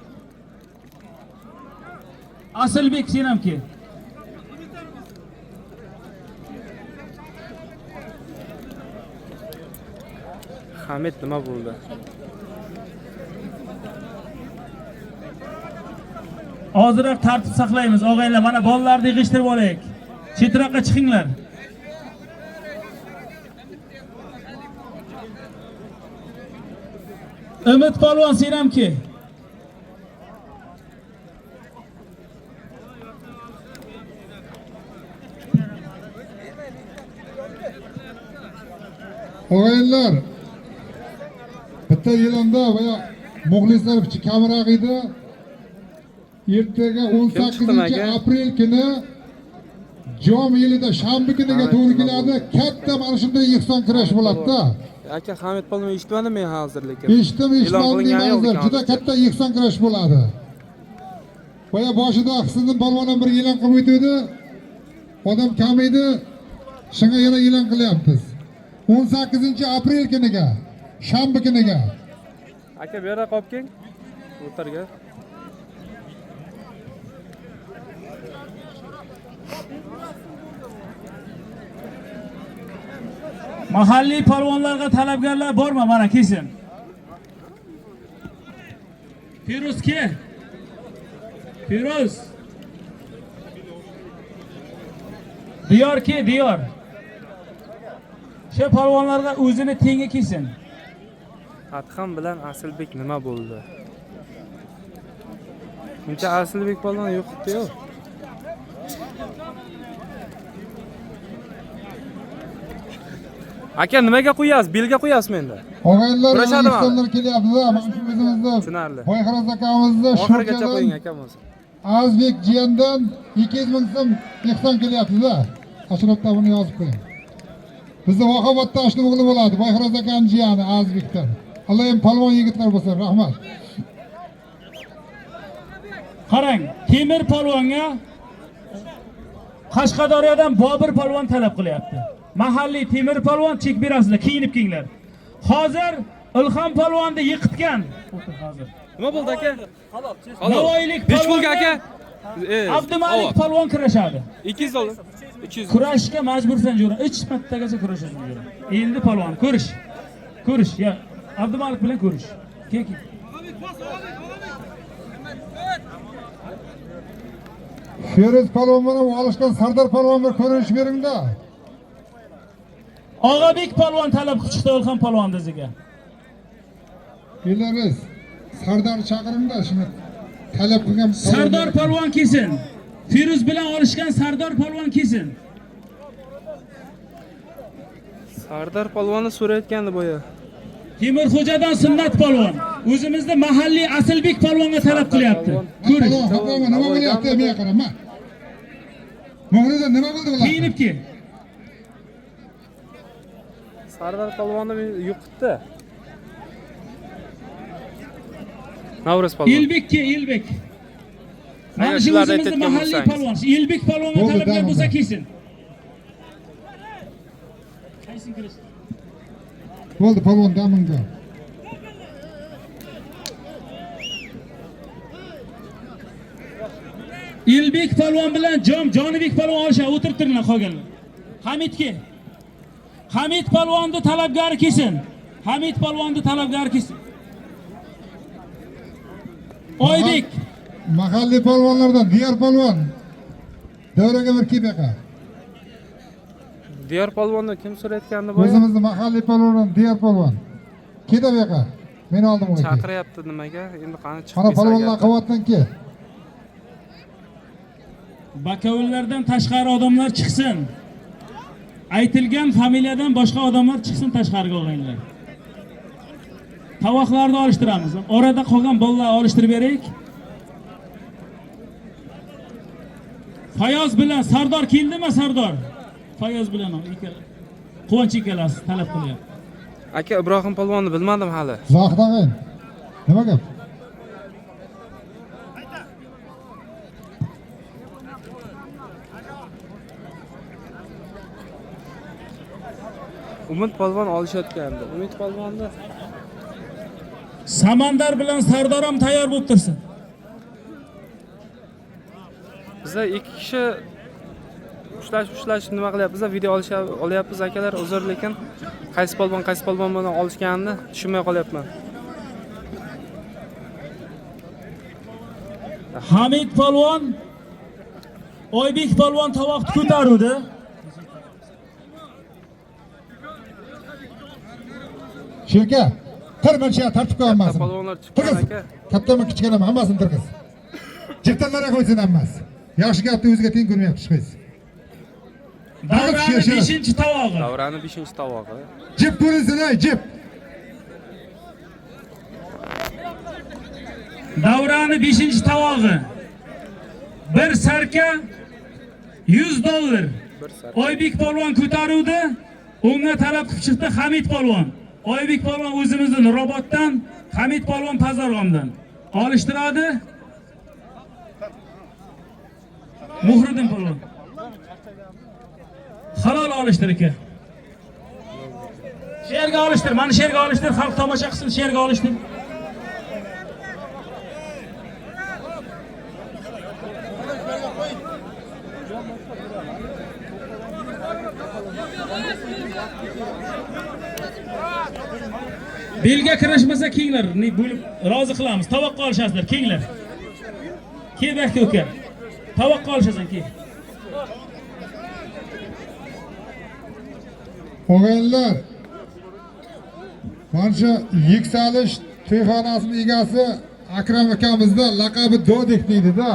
Asilbek sen ham ke. Hamid nima bo'ldi? Ozroq tartib saqlaymiz, og'aylar. Mana bolalarni yig'ishtirib olaylik. Chetroqqa chiqinglar. Umid polvon sen ham ke. Og'aynilar, bitta e'londa boya muxlislar kamroq edi. Ertaga chiqdi 18 aka? aprel kuni Jom yilida shanba kuniga Hamid to'g'ri nima keladi. Katta mana shunday ehson kurash bo'ladi-da. Aka Hamid polvon eshitmadim men hozir lekin. Eshitdim, E'lon eshitmadim qilingani yo'q deymangizlar. ekan Juda hozircha. katta ehson kurash bo'ladi. Boya boshida Husniddin polvon ham bir e'lon qilib o'tdi. Odam kam edi. Shunga yana e'lon qilyapmiz. 18 aprel kuniga, shanba kuniga. Aka bu yerda qolib keling. O'tirga. Mahalliy polvonlarga talabgarlar bormi? Mana kelsin. Feruz ke. Feruz. Diyor ke, Diyor. Shu polvonlarga o'zini tengi kelsin. Adham bilan Asilbek nima bo'ldi? Uncha Asilbek polvon yo'qdi-yu. Aka nimaga qo'yasiz? Belga qo'yasizmi endi? Og'aynilar, Kurashadimi? ehsonlar kelyapti-da. Mana shu o'zimizni Tushunarli. Boyxaroz akamizni Oxirigacha Sho'rchadan qo'ying aka bo'lsa. Azbek jiyandan 200 ming so'm ehson kelyapti-da. Ashrafda buni yozib qo'ying. Bizni Vohabodda Ashli o'g'li bo'ladi. Boyxaroz akam jiyani Azbekdan. Allohim polvon yigitlar bo'lsin, rahmat. Qarang, Temir polvonga Qashqadaryodan Bobur polvon talab qilyapti. Mahalliy Temir polvon chek berasizlar, kiyinib kelinglar. Hozir Ilhom polvonni yiqitgan. O'tir hozir. Nima bo'ldi aka? Navoiylik Nechi pulga polvonga aka? Abdumalik polvon kurashadi. 200 dollar. 300. Kurashga majbursan jo'ra. 3 martagacha kurashasan jo'ra. Endi polvon ko'rish. Ko'rish ya Abdumalik bilan ko'rish. Kel, kel. Feruz polvon bilan olishgan Sardor polvon bir ko'rinish beringda. Og'abek polvon talab qilib chiqdi O'lxon polvon diziga. Belarus Sardor chaqiringda shuni talab qilgan Sardor polvon kelsin. Feruz bilan olishgan Sardor polvon kelsin. Sardor polvonni so'rayotgandi boya. Temurxo'jadan Sunnat polvon. O'zimizni mahalliy Asilbek polvonga talab qilyapti. Ko'rish. Polvon, polvon nima bo'lyapti? Menga qarama. Muhrida nima bo'ldi bular? Kiyinib kel. Sardor polvonni yo'qitdi. Navruz polvon. Elbek ke, Elbek. Mana shu shularni o'zimizni aytayotgan mahalliy bo'lsangiz. polvon. Elbek polvonga Bo'ldi, talabgar tamom. bo'lsa kelsin. Qaysin kirish? Bo'ldi polvon damingda. Elbek polvon bilan Jonibek polvon olishadi, o'tirib turinglar qolganlar. Hamidga. Hamid polvonni talabgari kelsin. Hamid polvonni talabgari kelsin. Oybek. Mahalliy polvonlardan Diyor polvon. Davraga bir kelib yoqa. Diyor polvonni kim so'rayotgandi boya? O'zimizni mahalliy polvondan Diyor polvon. Kel bu yoqqa. Men oldim uni. Chaqiryapti nimaga? Endi qani chiqib Mana kelsa polvonlar agar. qilyapti ki. Bakovullardan tashqari odamlar chiqsin. Aytilgan familiyadan boshqa odamlar chiqsin tashqariga og'aynilar. Tovoqlarni olishtiramiz. Orada qolgan bolalarni olishtirib beraylik. Fayoz bilan Sardor keldimi Sardor? Fayoz bilan ikkala. Quvonch ikkalasi talab qilyapti. Aka Ibrohim polvonni bilmadim hali. Zohid og'ayn. Nima gap? Umid polvon olishayotgandi. Umid polvonni Samandar bilan Sardor ham tayyor bo'lib tursin. Bizlar ikki kishi ushlashib nima qilyapmiz? Video olyapmiz akalar, uzr, lekin qaysi polvon qaysi polvon bilan olishganini tushunmay qolyapman. Hamid polvon Oybek polvon tovoqni ko'taruvdi. Sherka, tir mana tartib qo'y hammasini. Polvonlar chiqqan Tirg'iz. aka. Kattami kichkinami hammasini tirg'iz. Jipdanlarga qo'ysin hammasi. Yaxshi gapni o'ziga teng ko'rmayapti chiqaysiz. Davrani 5-tovog'i. Davrani 5-tovog'i. Jip ko'rinsin ey, jip. Davrani 5-tovog'i. Bir sarka $100. Bir sarka. Oybek polvon ko'taruvdi. Unga talab qilib chiqdi Hamid polvon. Oybek polvon o'zimizni Nuroboddan, Hamid polvon Pazarg'omdan. Olishtiradi. Muhriddin polvon. Halol olishtir aka. Sherga olishtir, mana sherga olishtir, xalq tomosha qilsin, sherga olishtir. Belga kirishmasa kenglar, bo'lib rozi qilamiz. Tovoqqa olishasizlar, kenglar. Kel bu yoqqa uka. Tovoqqa olishasan, kel. Og'aynilar, mana shu Yuksalish to'yxonasining egasi Akram akamizda laqabi Dodek deydi-da.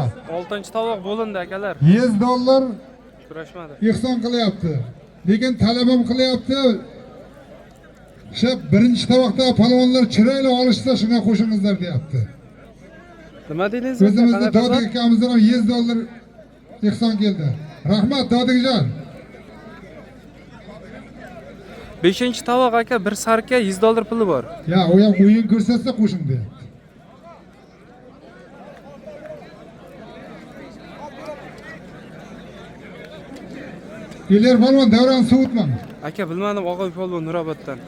6-tovoq bo'lindi akalar. $100 Kurashmadi. Ehson qilyapti. Lekin talabim qilyapti. O'sha birinchi tovoqda polvonlar chiroyli olishsa shunga qo'shingizlar deyapti. Nima dedingiz? O'zimizni Dodek akamizdan ham $100 ehson keldi. Rahmat Dodekjon. 5-tovoq aka, bir sarka $100 puli bor. Ya, u ham o'yin ko'rsatsa qo'shing deyapti. Iler polvon davrani sovutmang. Aka bilmadim, Og'abek polvon Nuroboddan.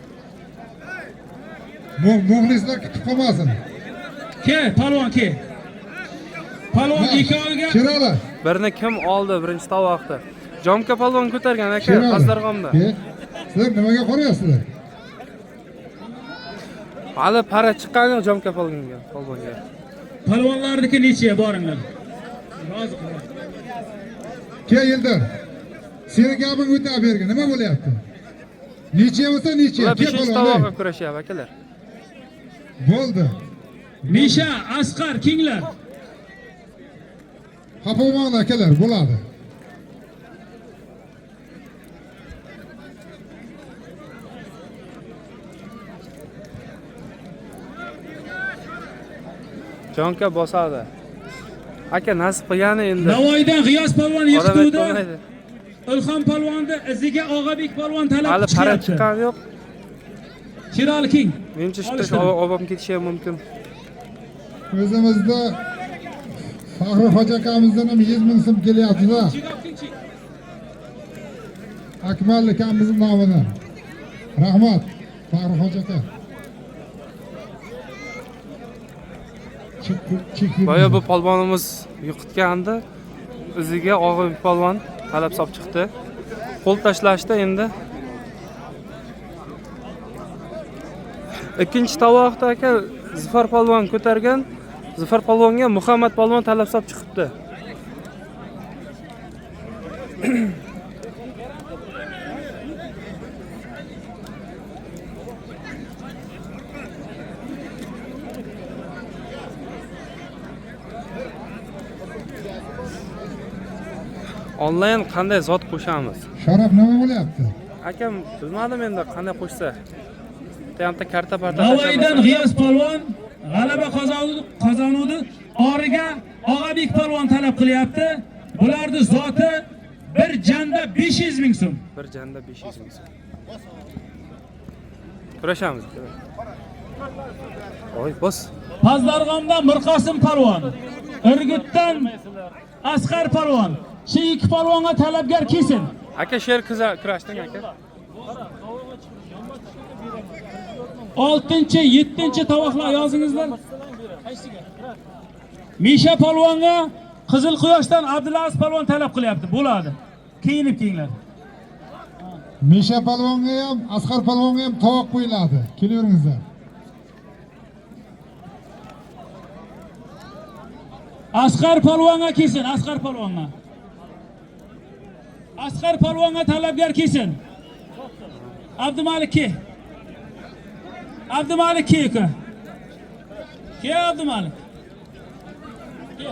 Muxlislar kutib qolmasin. Kel, polvon kel. Polvon ikkoviga Chiroyli. Birini kim oldi birinchi tovoqni? Jomka polvon ko'targan aka, Sherali, Pazdarg'omda. Sizlar nimaga qarayapsizlar? Hali para chiqqani yo'q Jomka polvonga, polvonga. Polvonlarniki nechiya boringlar. Rozi qiling. Kel Yildir. Seni gaping o'ta bergin. Nima bo'lyapti? Necha bo'lsa necha. Ular Kel 5 polvon, tovoqqa ey. kurashyapti akalar. Bo'ldi. Misha, Asqar, kinglar. Xafa bo'lmanglar akalar, bo'ladi. Jonka bosadi. Aka nasib qilgani endi. Navoiydan G'iyos polvon Odam yiqituvdi. aytolmaydi. Ilhom polvonni iziga Og'abek polvon talab Hali para chiqyapti. chiqqani yo'q. Shirali king. Menimcha shu Olishtiring. obam ketishi ham mumkin. O'zimizda Faxri hoji akamizdan ham 100 ming so'm kelyapti-da. Akmal akamizning nomidan. Rahmat, Faxri hoji aka. Chek Boya bu polvonimiz yiqitgandi. Iziga Og'abek polvon talab solib chiqdi. Qo'l tashlashdi endi. Ikkinchi tovoqda aka Zufar polvon ko'targan. Zufar polvonga Muhammad polvon talab solib chiqibdi. Onlayn qanday zot qo'shamiz? Sharof nima bo'lyapti? Akam bilmadim endi qanday qo'shsa. Bitta karta parta Navoiydan G'iyos polvon g'alaba qozonuvdi. Origa Og'abek polvon talab qilyapti. Bularning zoti bir janda 500 ming so'm. Bir janda 500 ming so'm. Kurashamiz. Oy, bos. Pazdarg'omdan Mirqosim polvon, Urgutdan Asqar polvon. Shu ikki polvonga talabgar kelsin. Aka sher kurashding aka. 6-chi, 7-chi tovoqlar yozingizlar. Misha polvonga Qizil Quyoshdan Abdulaziz polvon talab qilyapti. Bo'ladi. Kiyinib kelinglar. Misha polvonga ham, Asqar polvonga ham tovoq qo'yiladi. Kelaveringizlar. Asqar polvonga kelsin, Asqar polvonga. Asqar polvonga talabgar kelsin. Abdumalik ke. Abdumalik ke uka. Ke Abdumalik. Ke.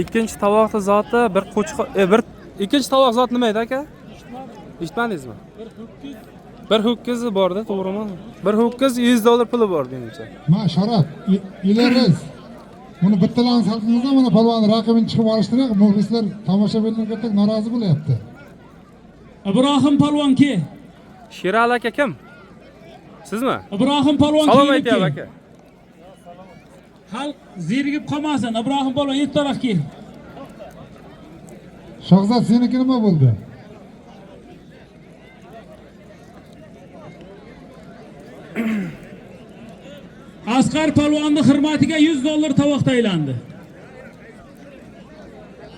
Ikkinchi tovoqni zoti bir qo'chqor, bir ikkinchi tovoq zot nima edi aka? Eshitmadingizmi? Bir ho'kizi borda, to'g'rimi? Bir ho'kiz 100 dollar puli bor menimcha. Ma Sharof, ilerimiz. Buni bittalarni xalqimizdan mana polvon raqibini chiqib olishdi, muxlislar tomoshabinlar katta norozi bo'lyapti. Ibrohim polvon ke. Sherali aka kim? Sizmi? Ibrohim polvon Salom kiyinib aytyapti kel. aka. Xalq zerigib qolmasin. Ibrohim polvon ertaroq kel. Shahzod, seniki nima bo'ldi? Asqar polvonning hurmatiga 100 dollar tovoq tayinlandi.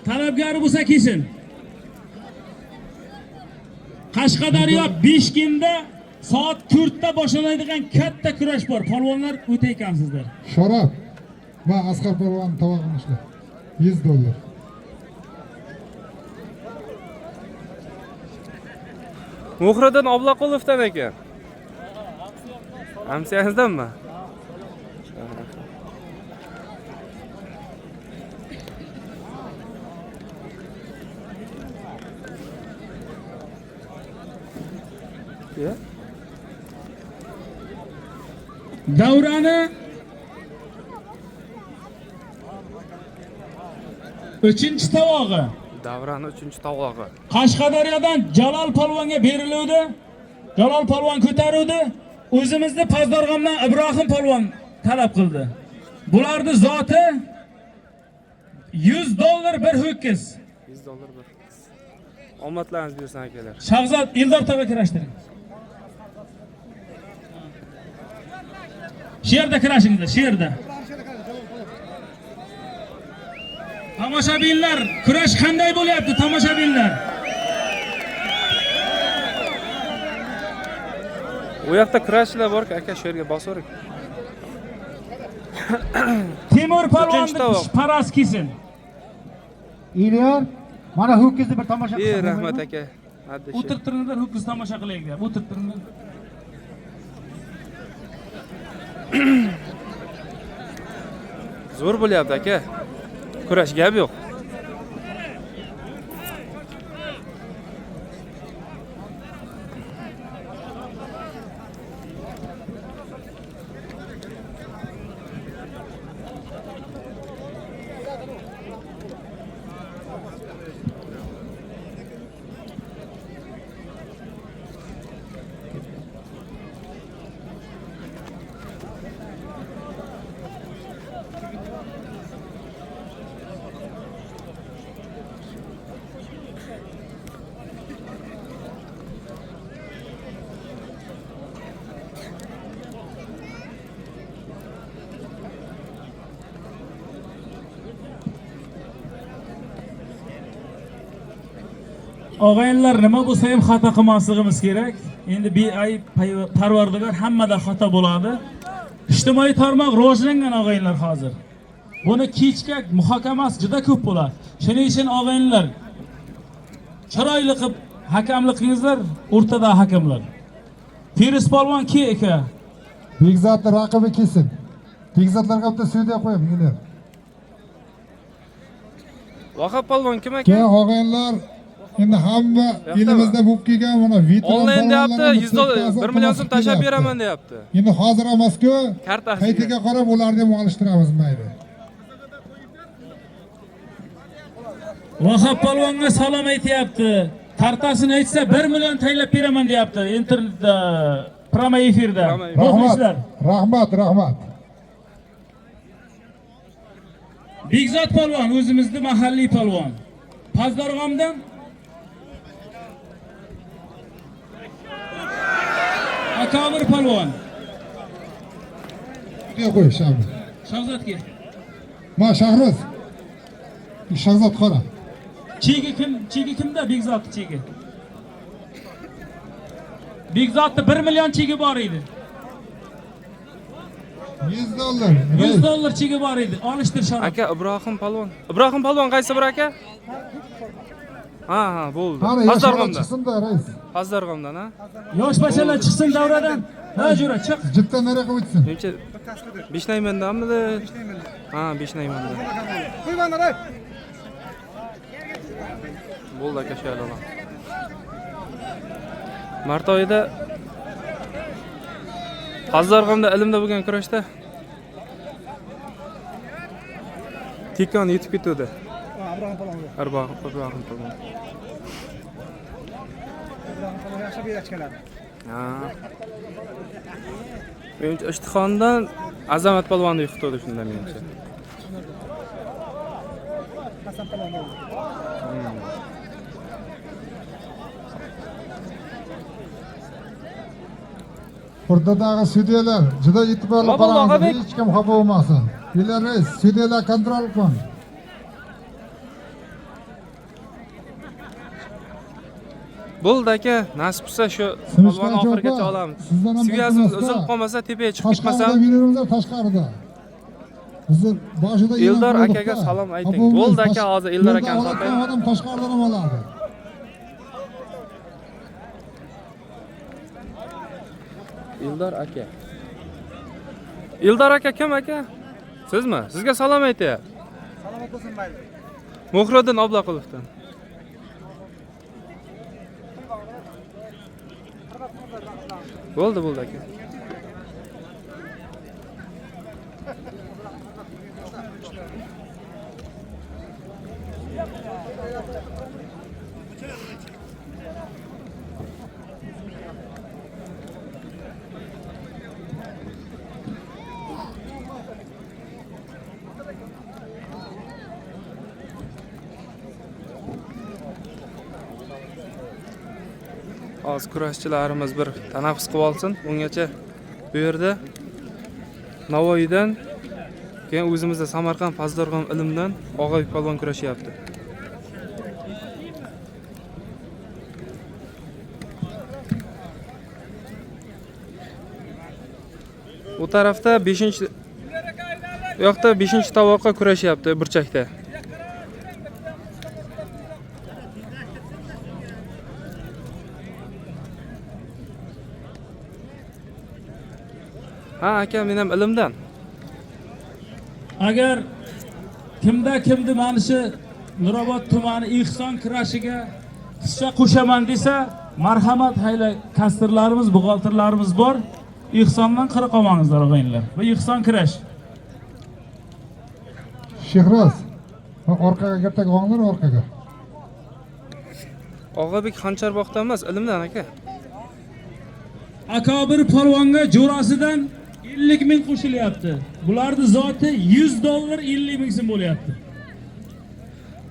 Talabgari bo'lsa kelsin. Qashqadaryo Beshkenda soat 4 da boshlanadigan katta kurash bor. Polvonlar o'ta ekansizlar. Sharof va Asqar polvon tovog'ini ishla. 100 dollar. Muhriddin Oblaqulovdan ekan. Hamsiyangizdanmi? Ya. Davrani 3-chi tovog'i. Davrani 3-chi tovog'i. Qashqadaryodan Jalol polvonga beriluvdi. Jalol polvon ko'taruvdi. O'zimizni Pazdarg'omdan Ibrohim polvon talab qildi. Bularning zoti 100 dollar bir ho'kiz. 100 dollar bir. Omadlaringiz bersin akalar. Shahzod Eldor tog'a kurashtiring. Shu yerda kurashinglar, shu yerda. Tomoshabinlar, kurash qanday bo'lyapti tomoshabinlar? U yoqda kurashchilar bor aka, shu yerga bosavering. Temur Uchinchi polvonni tovoq. parasi kelsin. Ilyor, mana ho'kizni bir tomosha Ey rahmat aka. Haddi. O'tirib turinglar, ho'kiz tomosha qilaylik deb. O'tirib turinglar. Zo'r bo'lyapti aka. Kurash gap yo'q. Og'aynilar, nima bo'lsa ham xato qilmasligimiz kerak. Endi beayb parvardigor, hammada xato bo'ladi. Ijtimoiy tarmoq rivojlangan og'aynilar hozir. Buni kechga muhokamasi juda ko'p bo'ladi. Shuning uchun og'aynilar chiroyli qilib hakamlik qilingizlar, o'rtada hakamlar. Feruz polvon ki aka. Bekzodni raqibi kelsin. Bekzodlarga bitta sudya qo'ying, Ilyor. Vahob polvon kim aka? Keyin og'aynilar, endi hamma elimizda bo'lib kelgan mana veteran Onlayn deyapti, polvonlarni 100 dollar, bittasi 1 million so'm tashlab kelyapti. beraman deyapti. Endi hozir emas-ku, Kartasiga. Paytiga qarab ularni ham olishtiramiz mayli. Vahob polvonga salom aytyapti. Kartasini aytsa 1 million taylab beraman deyapti internetda, prama efirda. Prama efir. Rahmat. Muxlislar. Rahmat, rahmat. Bekzod polvon o'zimizni mahalliy polvon. Pazdarg'omdan Akobir polvon. Sudya qo'y, Shahroz. Shahzodga. Ma Shahroz. Shahzod qara. Chegi kim? Chegi kimda Bekzodni chegi? Bekzodni 1 million chegi bor edi. 100 dollar. 100 dollar chegi bor edi. Olishtir sharof. Aka Ibrohim polvon. Ibrohim polvon qaysi bir aka? Ha, ha, bo'ldi. Qani yoshlar Pazdarg'omdan. chiqsin-da, rais. Pazdarg'omdan, ha? Yosh bachalar chiqsin davradan. Ha, jo'ra, chiq. Jipdan nariyoqqa o'tsin. Menimcha Beshnaymandanmidi? Ha, Beshnaymanda. Bo'ldi aka, shu yerda. Mart oyida Pazdarg'omda ilmda bo'lgan kurashda Tikon yetib ketdi. Ibrohim polvon. Ibrohim polvon. Ibrohim polvon yaxshi buyrak keladi. Ha. Menimcha Ishtixondan Azamat polvonni yiqitdi shunda menimcha. Hasan polvon bo'ldi. O'rtadagi sudyalar juda e'tiborli Nima bo'ldi, qaranglar, Og'abek? hech kim xafa bo'lmasin. Buylar rais, sudyalar kontrol qiling. Bo'ldi aka, nasib qilsa shu Sinchdan polvonni oxirigacha cho'pa, olamiz. sizdan ham Svязimiz iltimos-da. uzilib qolmasa, tepaga chiqib Tashqarida ketmasam, yuraveringlar, tashqarida. Bizni boshida Eldor yig'ib akaga qo'ydik-da. salom ayting. Xafa bo'lmaysiz, Bo'ldi aka, hozir Eldor Yerda akani oladigan topaylik. odam tashqaridan ham oladi. Eldor aka. Eldor aka kim aka? Sizmi? Sizga salom aytyapti. Salomat bo'lsin mayli. Muhriddin Oblaqulovdan. Bo'ldi, bo'ldi aka. Hozir kurashchilarimiz bir tanaffus qilib olsin. Ungacha bu yerda Navoiydan, keyin o'zimizda Samarqand Pazdarg'om ilmdan Og'abek polvon kurashyapti. U tarafda 5-, u yoqda 5-tovoqqa kurashyapti burchakda. Ha aka, men ham ilmdan. Agar kimda kimni mana shu Nurobod tumani Ehson kurashiga hissa qo'shaman desa, marhamat, hayla kastirlarimiz, buxgalterlarimiz bor. Ehsondan qira qolmangizlar og'aynilar. Bu Ehson kurash. Shehroz, orqaga gaptak olinglar, orqaga. Og'abek Xancharboqdan emas, ilmdan aka. Akobir polvonga jo'rasidan 50 ming qo'shilyapti. Bularning zoti 100 dollar 50 ming so'm bo'lyapti.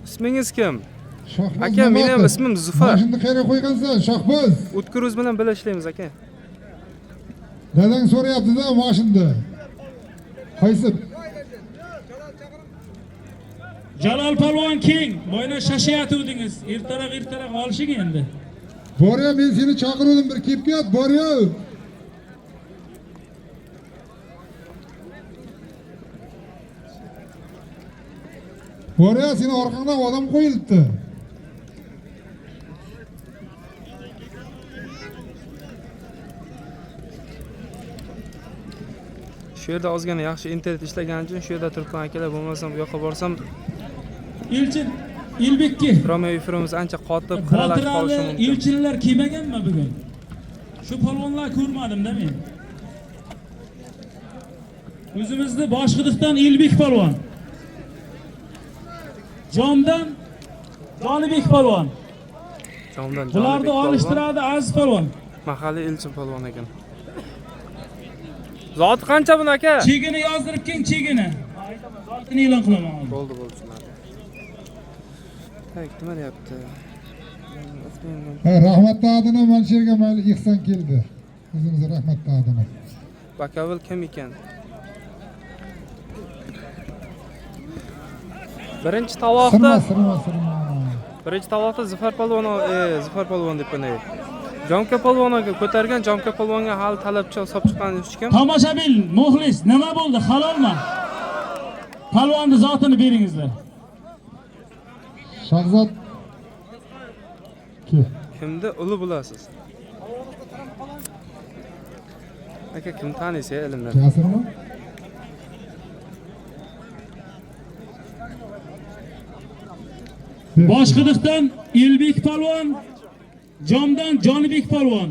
Ismingiz kim? Shohboz Aka, meni ham Mamatov. ismim Zufar. Mashinani qayerga qo'ygansan, Shohboz? O'tkir o'z bilan birga ishlaymiz aka. Dadang so'rayapti-da mashinada. Qaysi? Jalol polvon keng, boyna shashayotgandingiz. Ertaroq olishing endi. Borya, men seni chaqiruvdim, bir kelib ket, Borya. Borya, seni orqangdan odam qo'yilibdi. Shu yerda ozgina yaxshi internet ishlagani uchun shu yerda turibman akalar, bo'lmasam bu yoqqa borsam Elchin Elbekki. Prome efirimiz ancha qotib, xiralashib qolishi Botirali mumkin. Elchinlar kelmaganmi bugun? Shu polvonlar ko'rmadim-da men. O'zimizni Boshqidiqdan Elbek polvon. Jomdan Jonibek polvon. Jomdan Bularni Jonibek polvon. olishtiradi Aziz polvon. Mahalliy Elchin polvon ekan. Zoti qancha buni aka? Chegini yozdirib keling, chegini. Zotini e'lon qilaman hozir. Bo'ldi, bo'ldi, tushunarli. Tak, nima deyapti? Ha, rahmatli adina mana shu yerga mayli Ehson keldi. O'zimiz rahmatli adina. Bakavil kim ekan? Birinchi tovoqda Sirma, sirma, sirma. Birinchi tovoqda Zufar polvon, Zufar polvon deb qo'yay. Jomka polvonga ko'targan, Jomka polvonga hali talabchi hisob chiqqan hech kim. Tomoshabin, muxlis, nima bo'ldi? Halolmi? Polvonni zotini beringizlar. Shahzod ki. Kimni uli bo'lasiz? Aka, kim taniysiz ilmdan? Jasirmi? Boshqidiqdan Elbek polvon, Jomdan Jonibek polvon.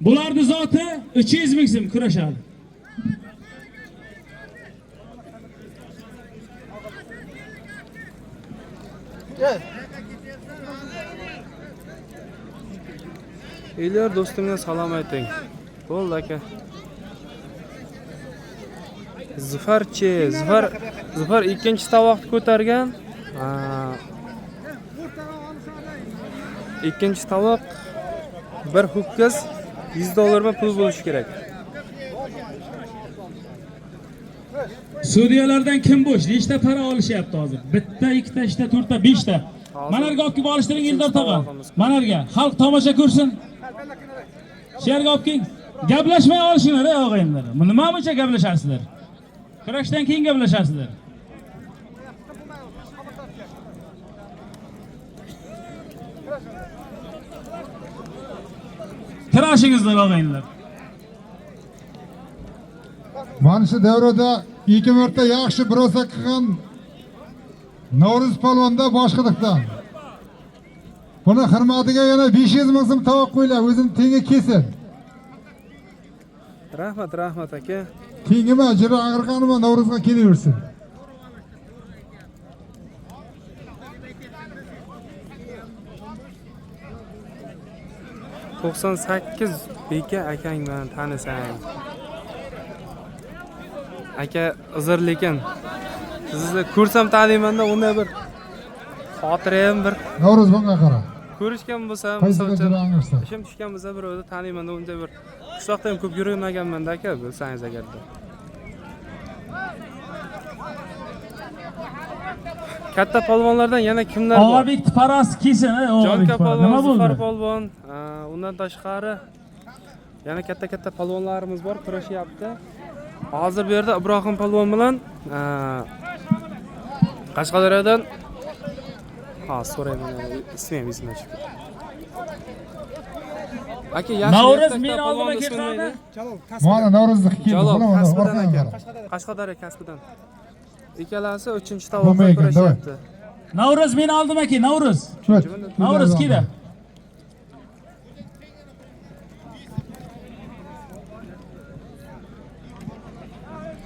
Bularning zoti 300 ming so'm kurashadi. Elyor do'stimga salom ayting. Bo'ldi aka. Zufarchi, Zufar ikkinchi tovoqni ko'targan. Ha. Ikkinchi tovoq bir ho'kiz 100 dollarga pul bo'lishi kerak. Sudyalardan kim bo'sh? Nechta para olishyapti hozir? Bitta, ikkita, uchta, to'rtta, beshta. Manarga olib kelib olishtiring Eldor tog'a. Manarga xalq tomosha ko'rsin. Shu yerga olib keling. Gaplashmay olishinglar ey og'aynilar. Nima buncha gaplashasizlar? Kurashdan keyin gaplashasizlar. Kurashingizlar og'aynilar. Mana shu davrada ikki marta yaxshi birosa qilgan Navro'z polvonda Boshqidiqdan. Buni hurmatiga yana 500 ming so'm tovoq qo'yiladi, o'zini tengi kelsin. Rahmat, rahmat aka. Tengimi, jira ag'irganimi Navro'zga kelaversin. 98 beka akangman, tanisang. Aka uzr, lekin sizni ko'rsam taniymanda, unday bir xotirayam bir. Navro'z bunga qara. Ko'rishgan bo'lsam, Qaysi misol uchun qancha ishim tushgan bo'lsa birovni taniyman, uncha bir qishloqda ham ko'p yurmaganman-da aka, bilsangiz agarda. Katta polvonlardan yana kimlar bor? Og'abek parasi kelsin, ey Og'abek Jonka para. Nima polvon, Zufar bo'ldi? polvon, undan tashqari yana katta-katta polvonlarimiz bor, kurashyapti. Hozir bu yerda Ibrohim polvon bilan Qashqadaryodan ha, so'rayman, ismi ham esimdan chiqib ketdi. Aka, yaxshi Navro'z ertakda meni oldima polvonni ismi nima kelqani. edi? Mana Navro'zni keldi. Jalol Mana kasbidan orqaga aka. qara. Qashqadaryo kasbidan. Ikkalasi 3-tovoqda Bo'lmay ekan, davay. kurashyapti. Navro'z meni oldima kel, Navro'z. O't. Navro'z keldi.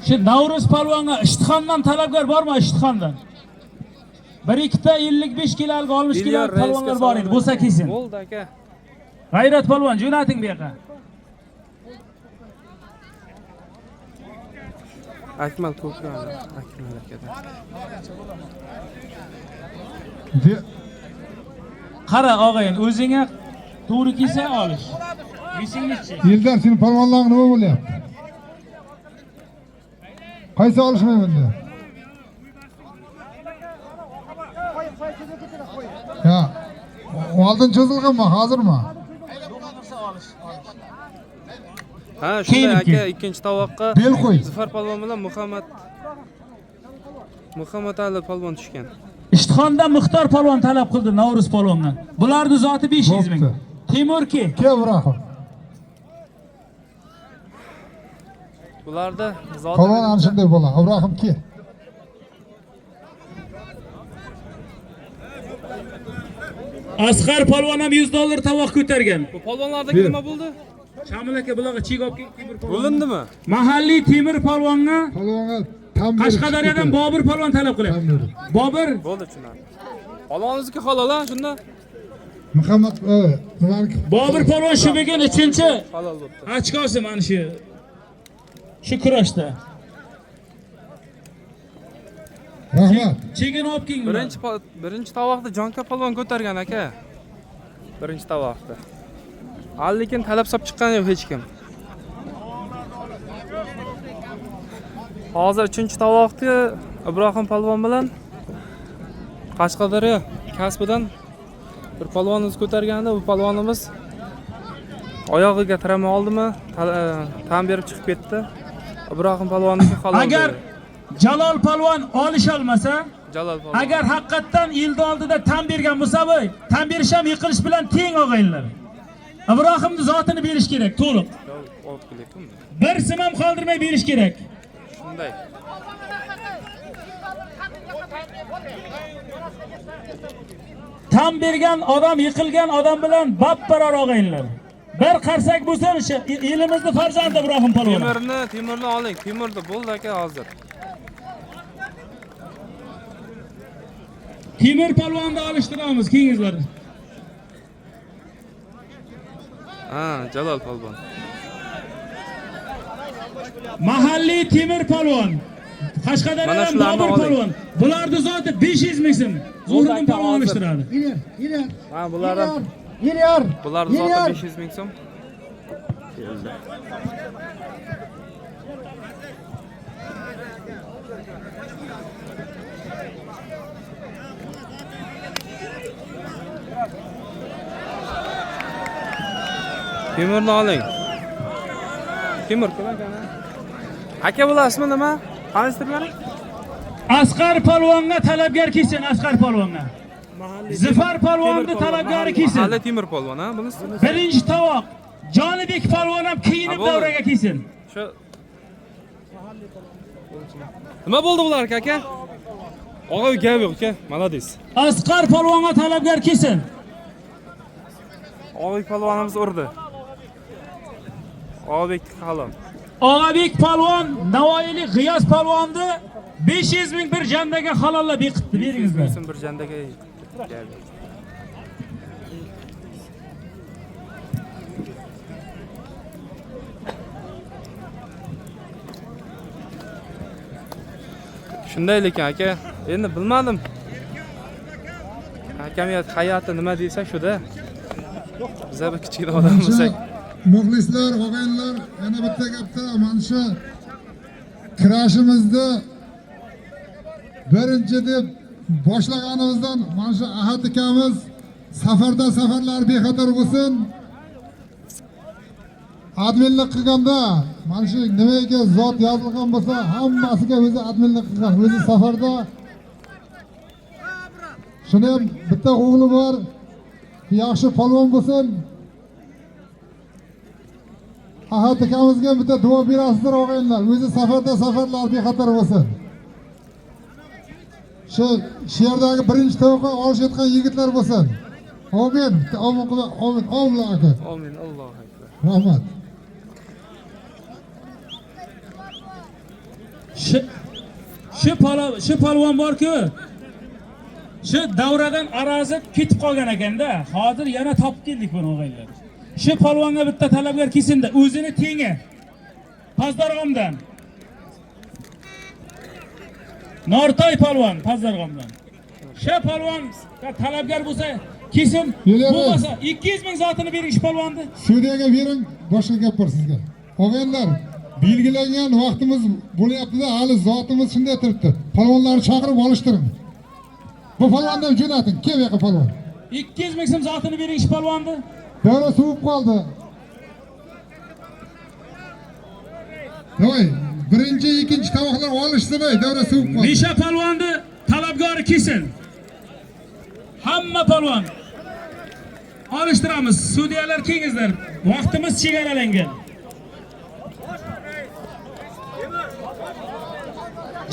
Shu Navro'z polvonga Ishtixondan talabgor bormi Ishtixondan? Bir ikkita 55 kilolik, 60 Dilyar kilolik raisga polvonlar bor edi. salom Bo'lsa alaykum. kelsin. Bo'ldi aka. G'ayrat polvon jo'nating bu yoqqa. Akmal ko'p Akmal akadan. Qara og'ayin, o'zingga to'g'ri kelsa olish. Esingizchi. Eldar seni polvonlaring nima bo'lyapti? Qaysi olishmayman dedi. Ya, oldin cho'zilganmi, hozirmi? Ha, shunday Keyin aka, keyin. ikkinchi tovoqqa Bel qo'y. Zufar polvon bilan Muhammad Ali polvon tushgan. Ishtixondan Muxtor polvon talab qildi Navro'z polvonga. Bularni zoti 500 ming. Bo'pti. Temur ki. Kel Ibrohim. Bularda zoti Polvon ana shunday bo'ladi. Ibrohim kel. Asqar polvon ham 100 dollar tovoq ko'targan. Bu polvonlardagi Ber. nima bo'ldi? Shamil aka bularga chek olib kel Temur polvon. Bo'lindimi? Mahalliy Temur polvonga Polvonga tam berib Qashqadaryodan chiqib Bobur polvon talab Tam qilyapti. berib. Bobur Bo'ldi, tushunarli. Polvonimizniki halol ha, shunda Muhammad, nimaniki? Bobur polvon shu bugun 3-chi halol bo'pti. ochkosi mana shu kurashda. Rahmat. Chegini olib keling. Birinchi tovoqda Jonka polvon ko'targan aka. Birinchi tovoqda. Lekin talab solib chiqqani yo'q hech kim. Hozir 3-tovoqda Ibrohim polvon bilan Qashqadaryo kasbidan bir polvonimiz ko'targanda bu polvonimiz oyog'iga tirama oldimi, tan berib chiqib ketdi. Ibrohim polvonniki halol. Agar Jalol polvon olisholmasa, Jalol polvon. agar haqiqatdan yilni oldida tan bergan bo'lsa, voy, tan berish ham yiqilish bilan teng og'aynilar. Ibrohimni zotini berish kerak to'liq. Olib kelyaptimi? Bir sim ham qoldirmay berish kerak. Shunday. Tan bergan odam yiqilgan odam bilan bab-barobar og'aynilar. Bir qarsak bo'lsa, o'sha elimizni farzandi Ibrohim polvon. Temurni oling. Temurni bo'ldi aka hozir. Temur polvonni olishtiramiz, kelingizlar. Ha, Jalol polvon. Mahalliy Temur polvon. Qashqadaryodan Bobur polvon. Bularni zoti 500 ming so'm. Zuhriddin polvon olishtiradi. Ha, bulardan Yur. bularni zoti 500 ming so'm. Temurni oling. Temur kim ekan? Aka bular ismi nima? Tanishtirib bering. Asqar polvonga talabgar kelsin, Asqar polvonga. Zufar polvonni talabgari kelsin. Mahalla Temur polvon, ha, bunisi? Birinchi tovoq. Jonibek polvon ham kiyinib davraga kelsin. Shu Nima bo'ldi bularga aka? Og'a gap yo'q aka, молодец. Asqar polvonga talabgar kelsin. Og'abek polvonimiz urdi. Og'abek halol. Og'abek polvon Navoiylik G'iyos polvonni 500 ming bir jandaga halollab yiqitdi, beringizlar. So'm bir jandaga yiqitdi. Gap yo'q. Shunday lekin aka, endi bilmadim. Hakamiyat hay'ati nima desa shuda. Biza bir kichkina odam bo'lsak. Muxlislar, og'aynilar, yana bitta gapda mana shu kurashimizni birinchi deb boshlaganimizdan mana shu Ahad akamiz safarda safarlar bexatar bo'lsin. Adminlik qilganda mana shu nimaga zot yozilgan bo'lsa, hammasiga o'zi adminlik qilgan, o'zi safarda. Shuni ham bitta o'g'li bor, yaxshi polvon bo'lsin. Ahad akamizga bitta duo berasizlar og'aynilar, o'zi safarda safarlar bexatar bo'lsin. Shu yerdagi birinchi to'qqa olishayotgan yigitlar bo'lsin. Amin. Amin qilib, amin. Allohu akbar. Amin. Allohu akbar. Rahmat. Shu polvon bor-ku. Shu davradan arazib ketib qolgan ekanda. Hozir yana topib keldik buni og'aylar. Shu polvonga bitta talabgor kelsinda, o'zini tengi. Pazdarg'omdan. Nortoy polvon Pazdarg'omdan. Shu polvon talabgor bo'lsa kelsin, bo'lmasa 200 ming zotini bering shu polvonni. Sudyaga bering, boshqa gap bor sizga. Og'aynilar, belgilangan vaqtimiz bo'lyapti-da, hali zotimiz shunday turibdi. Polvonlarni chaqirib olishtiring. Bu polvonni ham jo'nating, kel bu yoqqa polvon. 200 ming so'm zotini bering shu polvonni. Davra suvib qoldi. Voy, birinchi, ikkinchi tovoqlar olishsin, ey, davra suvib qoldi. Misha polvonni talabgori kelsin. Hamma polvon olishtiramiz. Sudyalar kelingizlar. Vaqtimiz chegaralangan.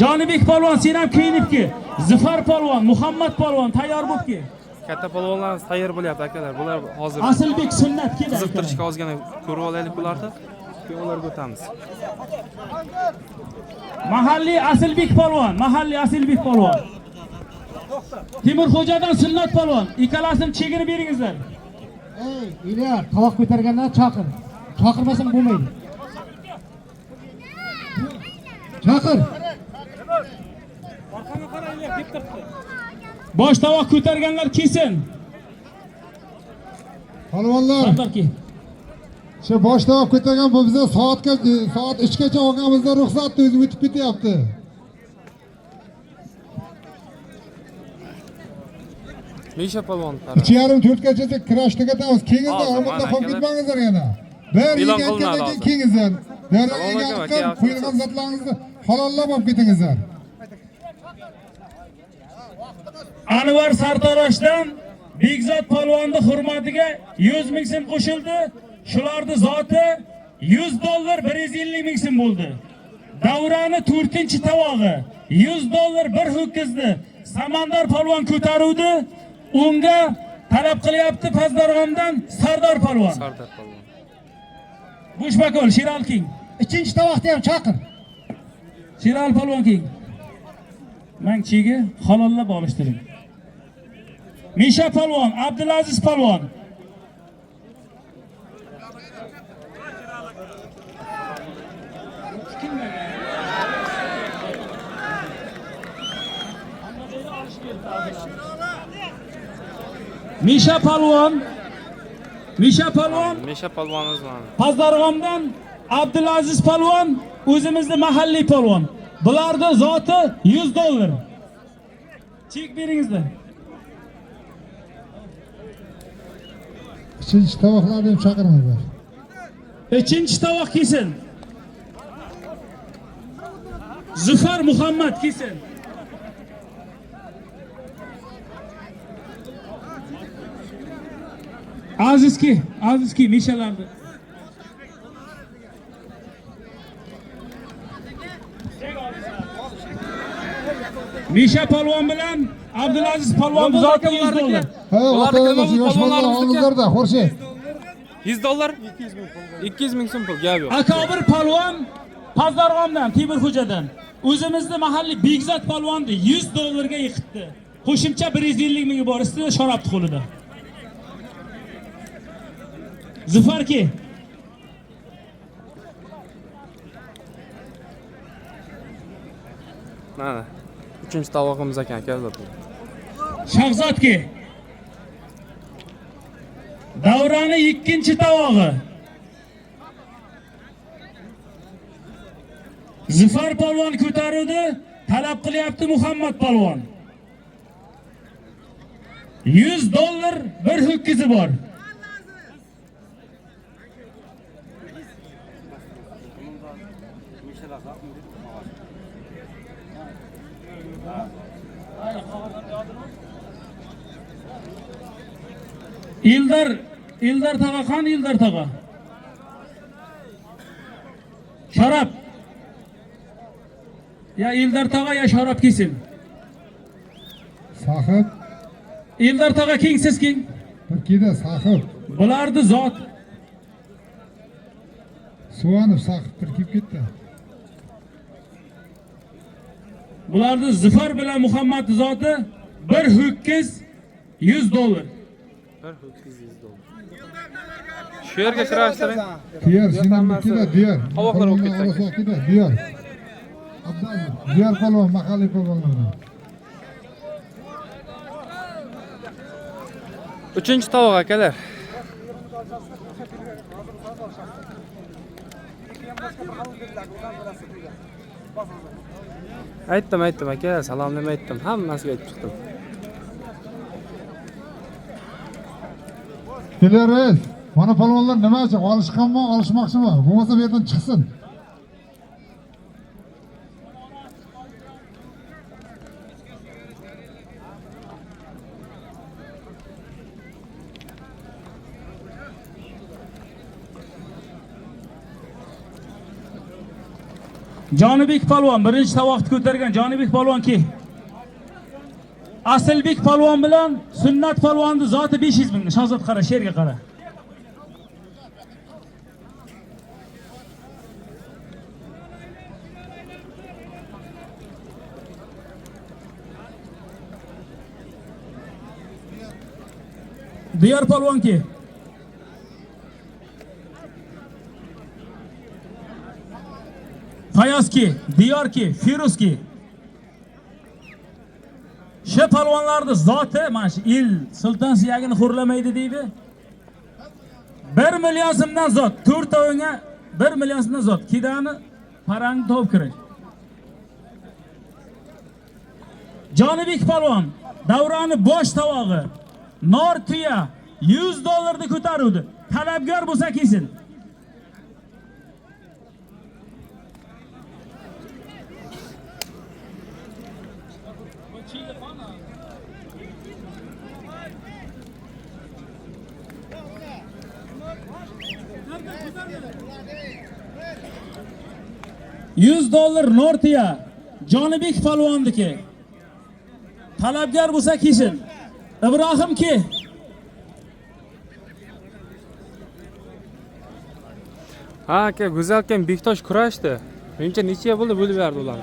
Jonibek polvon, sen ham kiyinibki. Zufar polvon, Muhammad polvon tayyor bo'lib kel. Katta polvonlarimiz tayyor bo'lyapti akalar. Bular hozir Asilbek Sunnat keladi. Qiziqtirishga ozgina ko'rib olaylik ularni. Keyin ularga o'tamiz. Mahalliy Asilbek polvon, mahalliy Asilbek polvon. Temurxo'jadan Sunnat polvon, ikkalasini chegini beringizlar. Ey, Ilyar, tovoq ko'targanlar chaqir. Chaqirmasang bo'lmaydi. Chaqir. Orqaga qaranglar, deb turibdi. Bosh tovoq ko'targanlar kelsin. Polvonlar. Shu bosh tovoq ko'targan bu bizda soatga soat 3 gacha olganimizda ruxsatni o'zi o'tib ketyapti. Misha polvon. 3:30 4gacha kurash tugatamiz. Keyingizda omadda qolib ketmangizlar yana. Bir yigitdan keyin keyingizlar. Davraga qo'yilgan zotlaringizni halollab olib ketingizlar. Anvar Sartaroshdan Bekzod polvonni hurmatiga 100 ming so'm qo'shildi. Shularning zoti $100 150 ming so'm bo'ldi. Davrani 4-tavog'i $100 bir ho'kizni Samandar polvon ko'taruvdi. Unga talab qilyapti Pazdarg'omdan Sardor polvon. Sardor polvon. Bo'shbakol Sheral king. 2-tovoqni ham chaqir. Sheral polvon king. Mang chegi halollab olishtiring. Misha polvon, Abdulaziz polvon. Misha polvon, Misha polvon, Misha polvonimiz mana. Pazdarg'omdan Abdulaziz polvon, o'zimizni mahalliy polvon. Bularning zoti $100. Chek beringizlar. 3-tovoqlarni ham chaqiringlar. 3-tovoq kelsin. Zufar Muhammad kelsin. Azizki, Azizki Mishalarni. Misha polvon bilan Abdulaziz polvon zoti $100. Ha, ota-onasi yosh bolalar oldingizlarda, Xurshid. $100 200 ming so'm pul, gap yo'q. Akobir polvon Pazdarg'omdan, Temurxo'jadan o'zimizni mahalliy Bekzod polvonni $100 ga yiqitdi. Qo'shimcha 150 ming bor ustida sharobni qo'lida. Zufarki. Mana 3-tavog'imiz ekan akalar. Shahzodki. Davrani ikkinchi tovog'i. Zufar polvon ko'taruvdi, talab qilyapti Muhammad polvon. 100 dollar bir ho'kizi bor. Ildar tog'a qani Ildar tog'a? Sharob. Ya Ildar tog'a ya Sharob kelsin. Sahib. Ildar tog'a king, siz king. Turkiyada Sahib. Bularni zot Suvanov Sahib turkiyib ketdi. Bularni Zufar bilan Muhammad zoti bir ho'kiz 100 dollar. Bir ho'kiz 100 dollar. Shu yerga kirasizlar. Diyor senamnikida diyor. Qovoqlar bo'lib ketdi aka. Diyor. Abdazov, Diyor polvon, mahalliy polvonlardan. Uchinchi tovoq akalar. Aytdim, aytdim aka, salomni aytdim, hammasiga aytib chiqdim. Kelar rais, mana polvonlar nima uchun olishganmi, olishmoqchimi? Bo'lmasa bu yerdan chiqsin. Jonibek polvon birinchi tovoqni ko'targan Jonibek polvon ki. Asilbek polvon bilan Sunnat polvonni zoti 500 ming. Shahzod qara, sherga qara. Diyor polvon ki. Fayozki, Diyorki, Firuzki. Shu polvonlarni zoti mana shu il sulton suyagini xo'rlamaydi deydi. 1 million so'mdan zot, to'rtovingga 1 million so'mdan zot. Kidani parangni topib kirish. Jonibek polvon davrani bosh tovog'i nor tuya 100 dollarni ko'taruvdi. Talabgor bo'lsa kelsin. $100 Nortiya Jonibek polvonniki. Talabgor bo'lsa kelsin. Ibrohim ki. Ha aka, go'zal aka Bektosh kurashdi. Menimcha necha bo'ldi bo'lib berdi ular.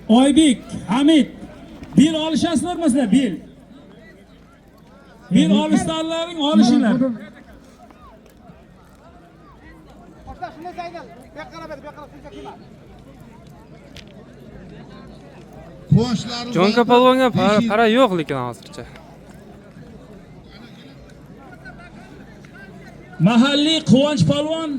Oybek, Hamid, bel olishasizlarmi sizlar, bel? Bel olishlarlaring olishinglar. Jonka polvonga para yo'q lekin hozircha. Mahalliy Quvonch polvon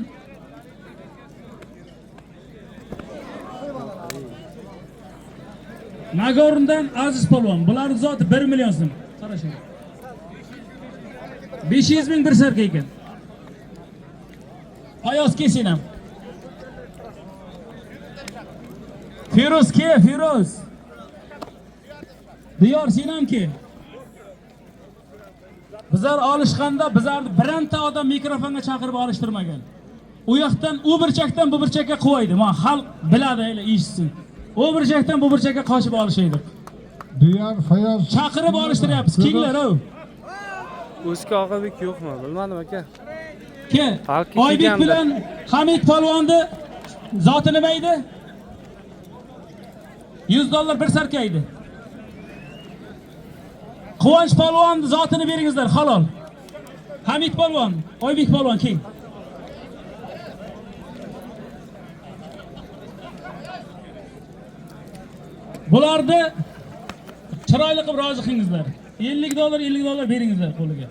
Nagorndan Aziz polvon. Bular zoti 1 million so'm. Qarashing. 500 ming bir sarka ekan. Ayoz kelsin ham. Feruz ke, Feruz. Diyor sen ham ke. Bizlar olishganda bizlarni bironta odam mikrofonga chaqirib olishtirmagan. U yoqdan u burchakdan bu burchakka qo'ydi. Mana xalq biladi, hali eshitsin. U burchakdan bu burchakka qochib olishaydi. Diyor Fayoz chaqirib olishtiryapmiz. Kinglar o. O'zga Og'abek yo'qmi? Bilmadim aka. Ke. Oybek bilan Hamid polvonni zoti nima edi? $100 bir sarka edi. Quvonch polvon zotini beringizlar, halol. Hamid polvon, Oybek polvon keling. Bularni chiroyli qilib rozi qilingizlar. 50 dollar, 50 dollar beringizlar qo'liga.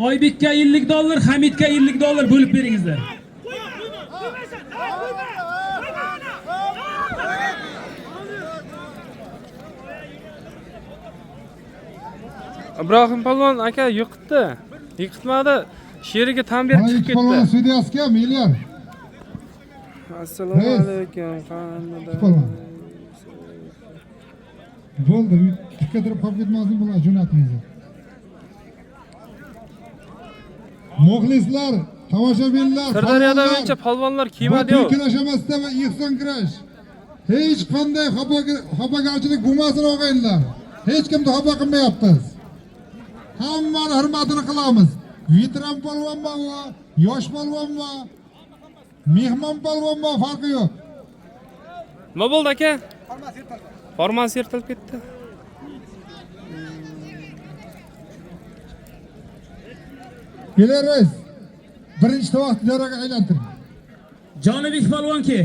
Oybekka 50 dollar, Hamidga 50 dollar bo'lib beringizlar. Ibrohim polvon aka yiqitdi. Yiqitmadi. Sherigi tan berib Mana chiqib ikki polvon ketdi. sudyasi kim? Ilyar. Assalomu Reis. alaykum. Qanday? Polvon. Bo'ldi, tikka turib qolib ketmasin bular, jo'natingizlar. Muxlislar, tomoshabinlar, Sirdaryoda polvonlar, menimcha polvonlar bu kiymadi yo'q. kurash emasda va ehson kurash. Hech qanday xafagarchilik bo'lmasin og'aynilar. Hech kimni xafa qilmayapmiz. Hammani hurmatini qilamiz. Veteran polvonmi u, yosh polvonmi, mehmon polvonmi farqi yo'q. Nima bo'ldi aka? Formasi yirtilib ketdi. Belarus birinchi tovoqni daraga aylantir. Jonibek polvonki.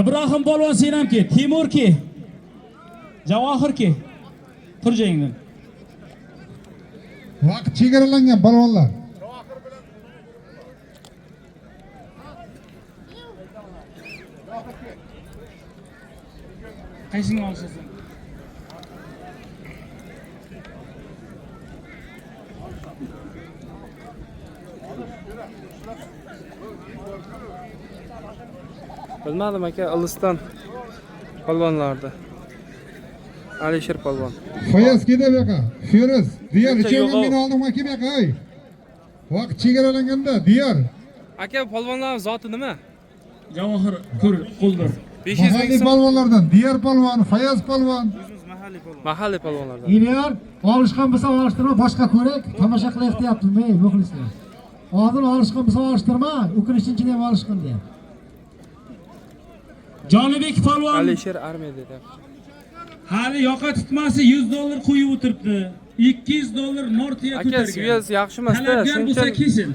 Ibrohim polvon sen ham ke, Timur ke. Javohir ke. Tur joyingdan. Vaqt chegaralangan polvonlar. Qaysini olsasan? Bilmadim aka, Iliston polvonlardi. Alisher polvon. Foyaz keda bu yoqqa. Feruz, Diyor Buncha uchoving yo'q-ov. meni oldimga kelib yoqqa, ey. Vaqt chegaralanganda Diyor. Aka, polvonlarning zoti nima? Javohir ko'r, qo'ldir. 500 ming Mahalliy so'm polvonlardan Diyor polvon, Foyaz polvon. mahalliy polvonlardan. Ilyar olishgan bo'lsa olishtirma, boshqa ko'rak, tomosha qilaylik deyapmiz, ey muxlislar. Oldin olishgan bo'lsa olishtirma, o'kinishdan keyin ham olishgan deyapti. Jonibek polvon Alisher armiya deyapti. hali yoqa tutmasi 100 dollar qo'yib o'tiribdi. 200 dollar nortiya Aka, ko'targan. sviyaz yaxshi emas-da, Talabgar shuning bo'lsa uchun kelsin.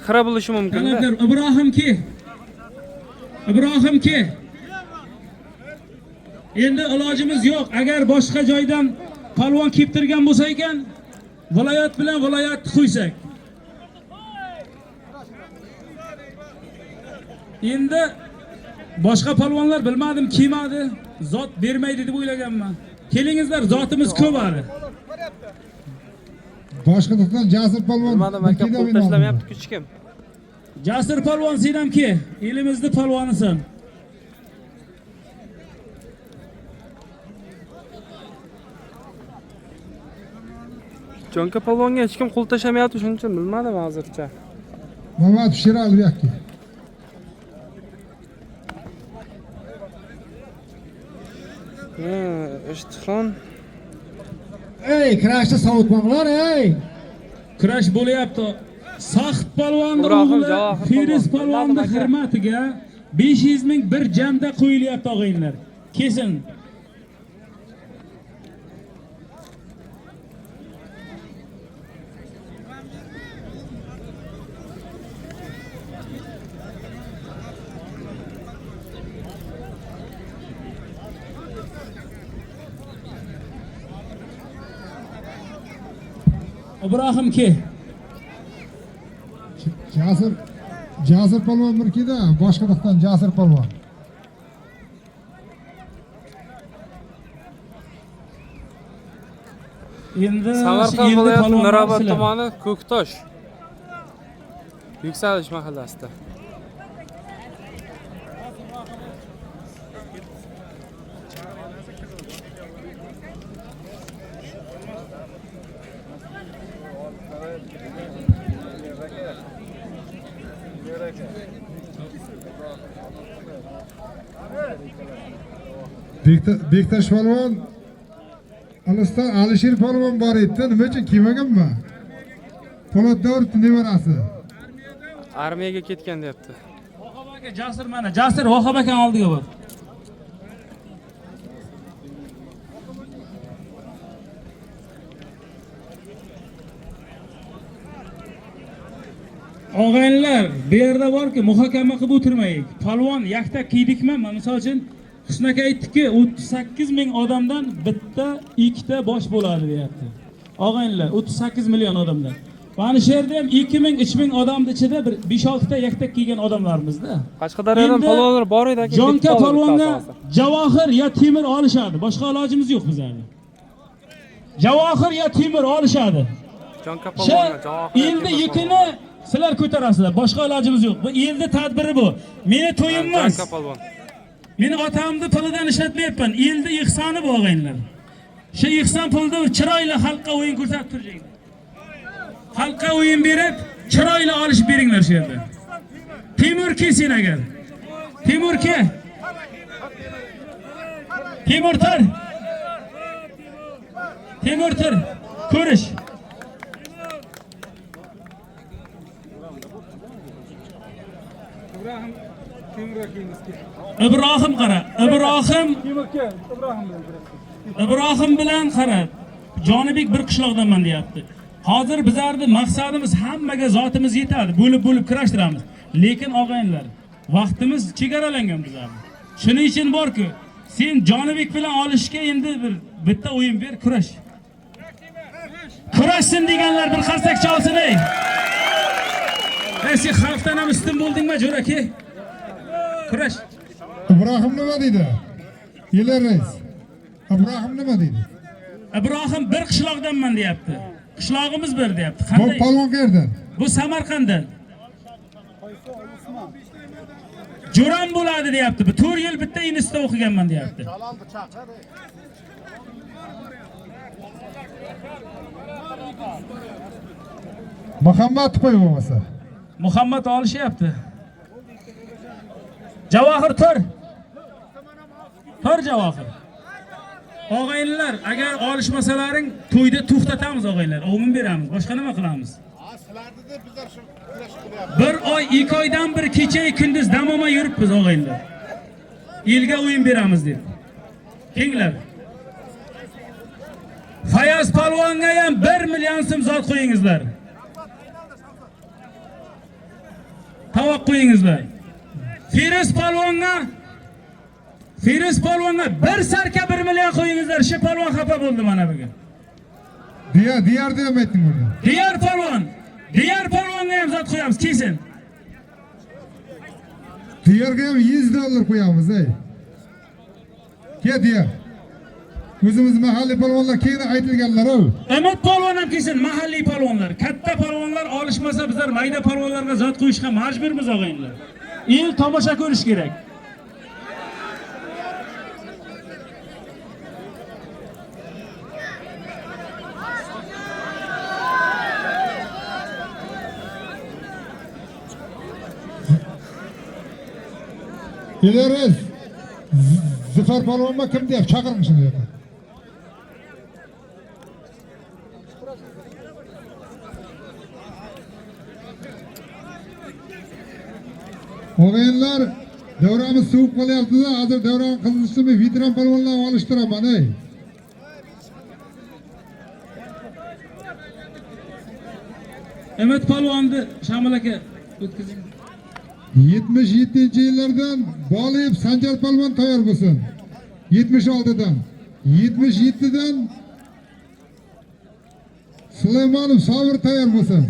xira bo'lishi mumkin-da. Talabgar Ibrohim ke. Ibrohim ke. Endi ilojimiz yo'q. Agar boshqa joydan polvon keltirgan bo'lsa ekan, viloyat bilan viloyatni qo'ysak. Endi boshqa polvonlar bilmadim kelmadi, zot bermaydi deb o'ylaganman. Kelingizlar, zotimiz ko'p hali. Boshqa to'xtan Jasur polvon. Bilmadim aka, bir qo'l keda meni tashlamayapti hech kim. Jasur polvon sen ham ke, elimizni polvonisan. Jonka polvonga hech kim qo'l tashlamayapti, shuning uchun bilmadim hozircha. Mamat Sherali bu yoqqa. Ha, Ishtixon Ey, kurashni sovutmanglar, ey. Kurash bo'lyapti. Sohib polvonni Ibrohim o'g'li Javohir Feruz polvon. polvonni Bilmadim aka. hurmatiga 500 ming bir jamda qo'yilyapti og'aynilar. Kelsin. Ibrohim ke. Jasur polvon bir keda, boshqa to'xtan Jasur polvon. Endi Samarqand endi viloyati polvonlar Nurobod sizlar. tumani Ko'ktosh. Yuksalish mahallasida. Bektash polvon Iliston Alisher polvon bor edi, nima uchun kelmaganmi? Po'lat Davrovning nevarasi. Armiyaga ketgan deyapti. Vahob aka, Jasur mana, Jasur Vahob akani oldiga bor. Og'aynilar, bu yerda borki, muhokama qilib o'tirmaylik. Polvon yakta kiydikmi? Mana misol uchun Husn aka aytdiki, 38 ming odamdan bitta, ikkita bosh bo'ladi deyapti. Og'aynilar, 38 million odamdan. Mana shu yerda ham 2000, 3000 odamning ichida bir 5-6 ta yaktak kiygan odamlarimizda. Qashqadaryodan Endi polvonlar bor edi aka. Jonka bitta oldi polvonga bittasi hozir. Javohir ya Temur olishadi. Boshqa ilojimiz yo'q bizlarning. Javohir ya Temur olishadi. Jonka Shu polvonga Javohir elni Temur yukini sizlar ko'tarasizlar. Boshqa ilojimiz yo'q. Bu elni tadbiri bu. Meni to'yim polvon. emas. Jonka polvon. Meni otamni pulidan ishlatmayapman. Elni ihsoni bu og'aynilar. Shu ihson pulni chiroyli xalqqa o'yin ko'rsatib turishing. Xalqqa o'yin berib, chiroyli olishib beringlar shu yerda. Temur kelsin agar. Temur ke. Temur tur. Temur tur. Ko'rish. Ibrohim Temur akamiz. Ibrohim qara. Ibrohim Temur ke, Ibrohim bilan kurashdi. Ibrohim bilan qara. Jonibek bir qishloqdanman deyapti. Hozir bizlarning maqsadimiz hammaga zotimiz yetadi. Bo'lib-bo'lib kurashtiramiz. Lekin og'aynilar, vaqtimiz chegaralangan bizlarning. Shuning uchun borku, sen Jonibek bilan olishga endi bir bitta o'yin ber, kurash. Kurashsin deganlar bir qarsak chalsin ey. Ey sen xalqdan ham ustun bo'ldingmi, jo'raki? Kurash. Ibrohim nima deydi? Yelar rais. Ibrohim nima deydi? Ibrohim bir qishloqdanman deyapti. Qishlog'imiz bir deyapti. Bu Qanday? polvon qayerdan? Bu Samarqanddan. Jo'ram bo'ladi deyapti. Bu 4 yil bitta institutda o'qiganman deyapti. Jalolni chaqir. Muhammad qo'y bo'lmasa. Muhammad olishyapti. Javohir tur. Tur Javohir. Og'aynilar, agar olishmasalaring to'yda to'xtatamiz og'aynilar. O'g'in beramiz. Boshqa nima qilamiz? Ha, sizlarni deb bizlar shu kurash qilyapmiz. Bir oy, 2 oydan bir kecha kunduz dam olmay yuribmiz og'aynilar. Elga o'yin beramiz deb. Kenglar. Fayoz polvonga ham 1 million so'm zot qo'yingizlar. Tovoq qo'yingizlar. Feruz polvonga bir sarka 1 million qo'yingizlar. Shu polvon xafa bo'ldi mana bugun. Diyar deb aytding buni. Diyar polvon, Diyar polvonga ham zot qo'yamiz, kelsin. Diyarga ham $100 qo'yamiz, ey. Ke Diyar. O'zimiz mahalliy polvonlar keyin aytilganlar-ku. Umid polvon ham kelsin, mahalliy polvonlar. Katta polvonlar olishmasa bizlar mayda polvonlarga zot qo'yishga majburmiz og'aynilar. El tomosha ko'rish kerak. Ilerez. Zafar polvonmi kim deyapti? Chaqiring shuni yerga. Og'aynilar, davramiz suvib qolyapti-da, hozir davron qizishni veteran polvonlarni olishtiraman, ey. Umid polvonni Shamil aka o'tkazing. 77-yillardan Boliyev Sanjar polvon tayyor bo'lsin. 76dan, 77dan Sulaymonov Sobir tayyor bo'lsin.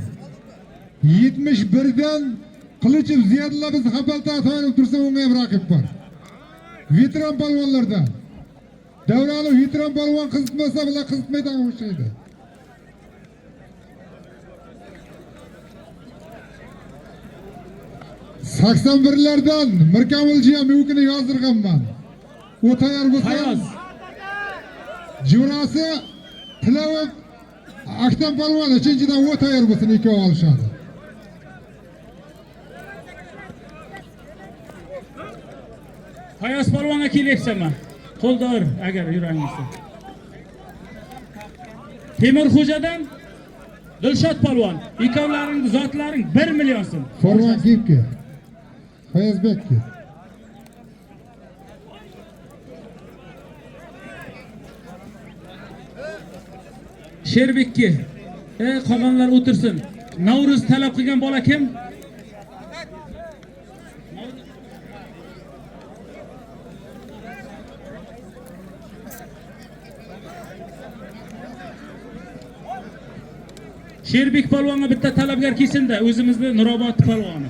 71dan Qilichev Ziyodulla biz Xapalta tayyor bo'lib tursa, unga ham raqib bor. Veteran polvonlardan. Davronov veteran polvon qizitmasa, bular qizitmaydigan o'xshaydi. Sakson birlardan Mirkamilji ham yukini yozdirganman. U tayyor bo'lsa, Fayoz. Jo'rasi Tilavov Aktam polvon uchinchidan u tayyor bo'lsin, ikkovi olishadi. Fayoz polvonga kelyapsanman. Qo'lda ur agar yuragingizda. Temurxo'jadan Dilshod polvon, ikkovlaringni zotlaring 1 million so'm. Polvon kiyib kel. Fayozbek kel. Sherbekka. Qolganlar o'tirsin. Navro'z talab qilgan bola kim? Sherbek polvonga bitta talabgor kelsin-da, o'zimizni Nurobod polvoni.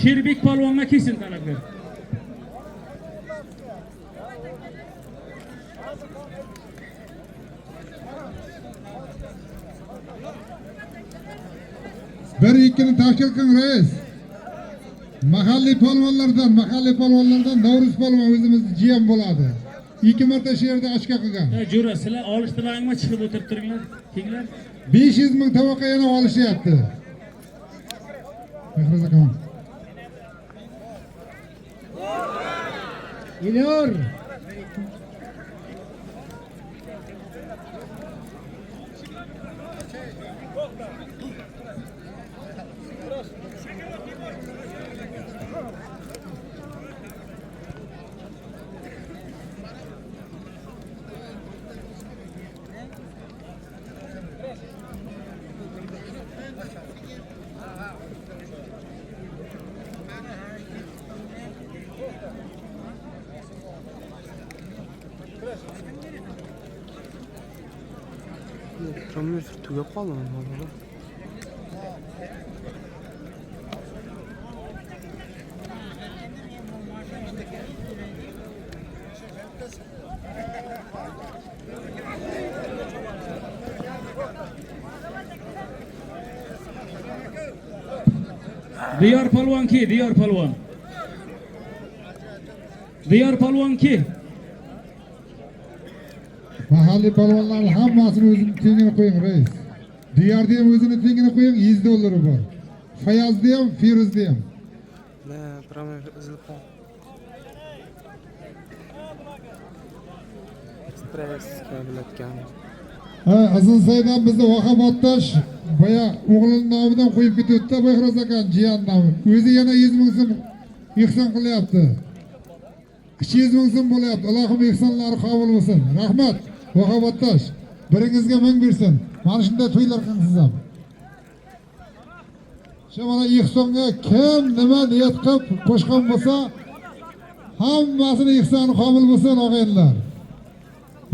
Sherbek polvonga kelsin talabgor. Bir ikkini tashkil qiling rais. Mahalliy polvonlardan Navruz polvon o'zimizni jiyan bo'ladi. 2 marta shu yerda ochka qilgan. Ha, jo'ra, sizlar olishtirlaringmi, chiqib o'tirib turinglar, kelinglar. 500 ming tovoqqa yana olishyapti. Mehriz aka. Geliyor. Prямой efir tugab qoldimi bolalar? Diyor polvon ki, Diyor polvon. Diyor polvon ki. Mahalliy polvonlarning hammasini o'zini tengini qo'ying rais. Diyorni ham o'zini tengini qo'ying, 100 dollari bor. Fayozni ham, Feruzni ham. La, prямой efir uzilib qoldi. Stressga bilatgan. Ha, Azin Saydan bizni Vahob Ottash boya o'g'lining nomidan qo'yib ketibdi, Behroz aka jiyan nomi. O'zi yana 100 ming so'm ehson qilyapti. 200 ming so'm bo'lyapti. Allohim ehsonlari qabul bo'lsin. Rahmat Vahob Ottash. Biringizga ming bersin. Mana shunday to'ylar qiling siz ham. Shu mana ehsonga kim nima niyat qilib qo'shgan bo'lsa, hammasini ehsoni qabul bo'lsin og'aynilar.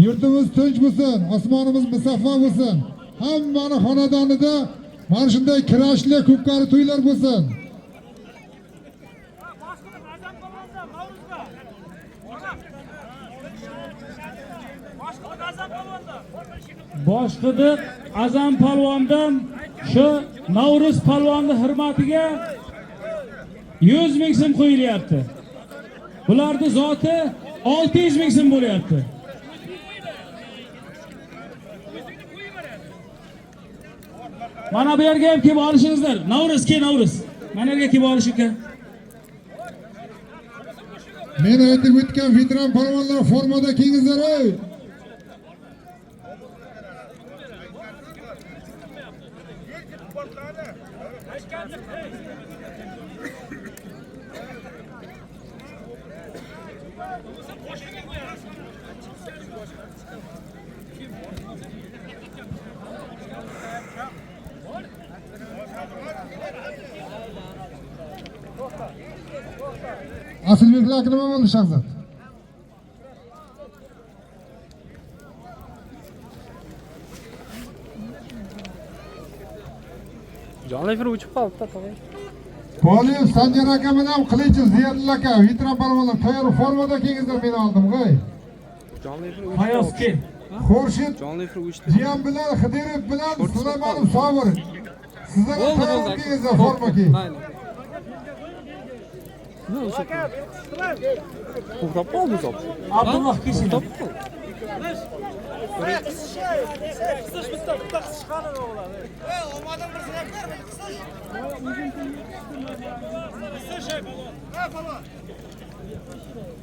Yurtimiz tinch bo'lsin, osmonimiz musaffo bo'lsin. Hammani xonadonida mana shunday kirashli ko'pkari to'ylar bo'lsin. Boshqidiq Azam polvondan shu Navruz polvonni hurmatiga 100 ming so'm qo'yilyapti. Bularning zoti 600 ming so'm bo'lyapti. Mana bu yerga ham kelib olishingizlar. Navruz ke, Navruz. Mana yerga kelib olish ekan. Men aytib o'tgan veteran polvonlar formada kiyingizlar ey. Asilbeklar nima bo'ldi Shahzod? Jonli efir o'chib qoldi-da, tog'ay. Poliyev Sanjar aka bilan Qilichev Ziyadilla aka veteran polvonlar tayyor formada kiyingizlar meni oldim, qo'y. Jonli efir o'chib Fayoz qoldi. ke. Xurshid Jonli efir o'chdi. Jiyan bilan Xidirov bilan Sulaymonov Sobir. Sizlar Bo'ldi, tayyor bo'ldi. kiyingizlar forma kiying. Mayli. Nima o'sha? To'xtab qoldi zot. Abdulloh kelsin. To'xtab qoldi.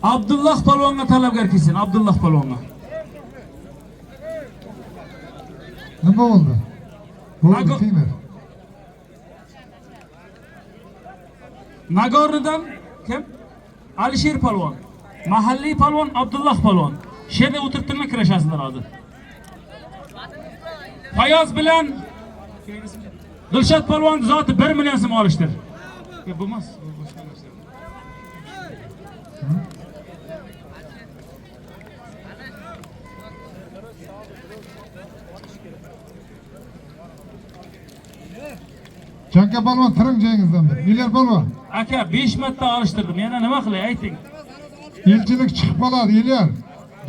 Abdulloh polvonga talabgor kelsin, Abdulloh polvonga. Nima bo'ldi? Bo'ldi, kiyinglar. Nagornidan kim? Alisher polvon. Mahalliy polvon Abdulloh polvon. Shu yerda o'tirib turma kurashasizlar hozir. Fayoz bilan Dilshod polvon zoti 1 million so'm olishdir. Yo'q, bu emas, bu boshqa narsa. Jonka polvon tiring joyingizdan bir. Ilyar polvon. Aka 5 marta olishtirdim. Yana nima qilay ayting. Elchilik chiqib qoladi Ilyar.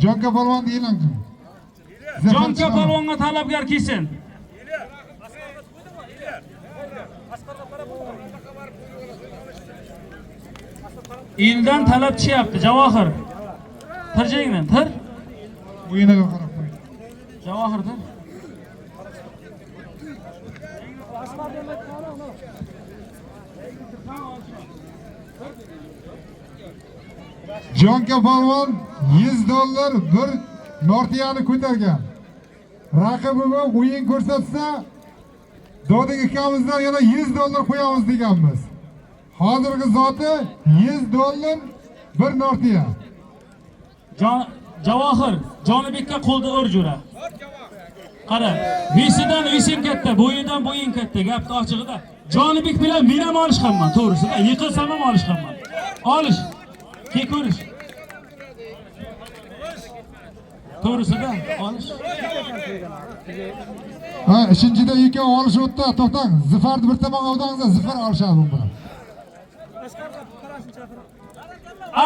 Jonka polvonni e'lon qiling. Zafar Jonka chiqaman. polvonga talabgar kelsin. Eldan talab tushyapti, Javohir. Tir joyingdan, tir. O'yiniga qarab qo'y. Javohir tir. Jonka polvon 100 dollar bir nortiyani ko'targan. Raqibi bilan o'yin ko'rsatsa, Doding ikkamizdan yana 100 dollar qo'yamiz deganmiz. Hozirgi zoti 100 dollar bir nortiya. Javohir, Jonibekka qo'lda ur jo'ra. Qara, vesidan vesing katta, bo'yidan bo'ying katta, gapni ochig'ida. Jonibek bilan men ham olishganman, to'g'risida. Yiqilsam ham olishganman. Olish. Ke ko'rish. To'g'risida olish. Ha, ishinchida ikkovi olishib o'tdi. To'xtang, Zifarni bir tomonga o'tangizda Zifar olishadi bu bilan.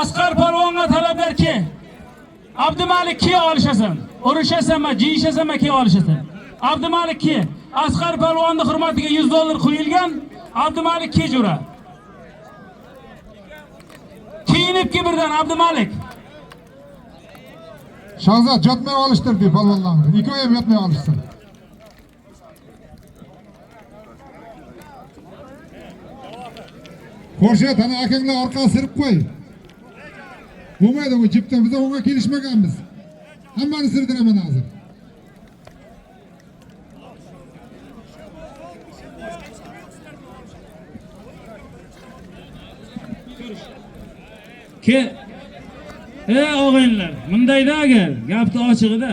Asqar polvonga talablar ke. Abdumalik ke olishasan. Urushasanmi, jiyishasanmi ke olishasan. Abdumalik ke. Asqar polvonni hurmatiga 100 dollar qo'yilgan. Abdumalik ke jo'ra. Kiyinib ke birdan Abdumalik. Shahzod yotmay olishtirdi polvonlarni. Ikkovi ham yotmay olishsin. Xurshid, ana akanglar orqaga sirib qo'y. Bo'lmaydi bu jipdan, biz unga kelishmaganmiz. Hammani sirdiraman hozir. Ke. Ey og'aynilar, bundayda agar gapni ochig'ida.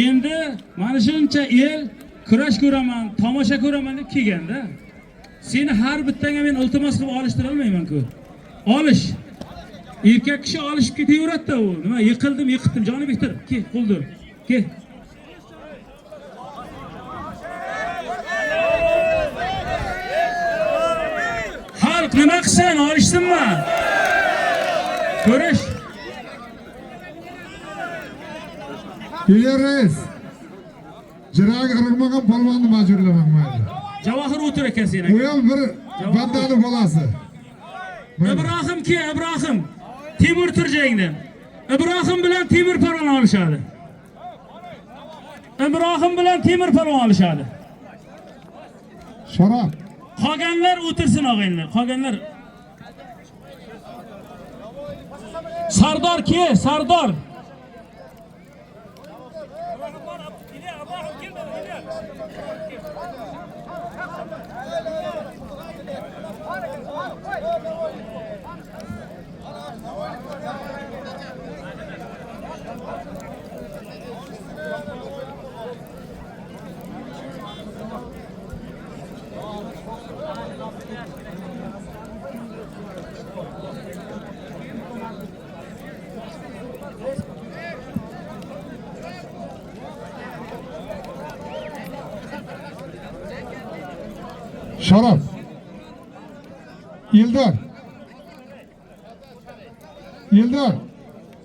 Endi mana shuncha el kurash ko'raman, tomosha ko'raman deb kelganda, seni har bittangga men iltimos qilib olishtira olmayman-ku. Olish. Erkak kishi olishib ketaveradi-da u. Nima yiqildim, yiqitdim, Jonibek tur, ke, qo'ldir. Ke. Xalq nima qilsin, olishsinmi? Ko'rish. Ilyar rais. Jiragi irg'magan polvonni majburlamang mayli. Javohir o'tir aka sen. U ham bir bandani bolasi. Ibrohim ke, Ibrohim. Temur tur joyingdan. Ibrohim bilan Temur polvon olishadi. Ibrohim bilan Temur polvon olishadi. Sharof. Qolganlar o'tirsin og'aynilar, qolganlar. Sardor ke, Sardor. Sharof. Eldor. Eldor.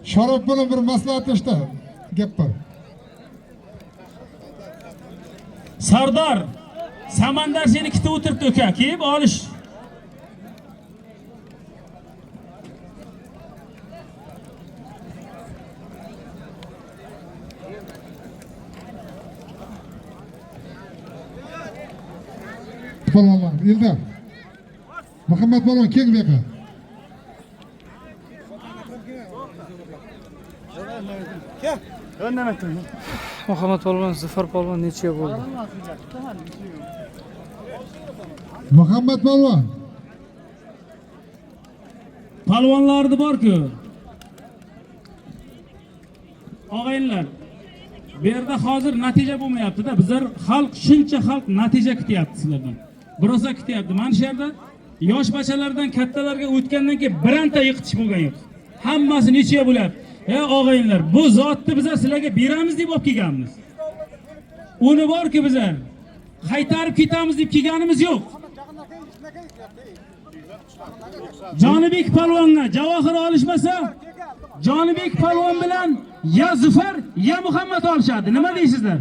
Sharof bilan bir maslahatlashdi. Gap bor. Sardor, Samandar seni kutib o'tiribdi uka, kelib olish. Polvonlar, Eldor. Muhammad polvon keng bu yoqqa. Muhammad polvon, Zafar polvon necha bo'ldi? Muhammad polvon. Polvonlarni bor-ku. Og'aynilar, bu yerda hozir natija bo'lmayapti-da. Bizlar xalq, shuncha xalq natija kutyapti sizlardan. Birosa kutyapti. Mana shu yerda yosh bachalardan kattalarga o'tgandan keyin bironta yiqitish bo'lgan yo'q. Hammasi necha bo'lyapti. Ey og'aynilar, bu zotni bizlar sizlarga beramiz deb olib kelganmiz. Uni borki bizlar qaytarib ketamiz deb kelganimiz yo'q. Jonibek polvonga Javohir olishmasa, Jonibek polvon bilan ya Zufar ya Muhammad olishadi. Nima deysizlar?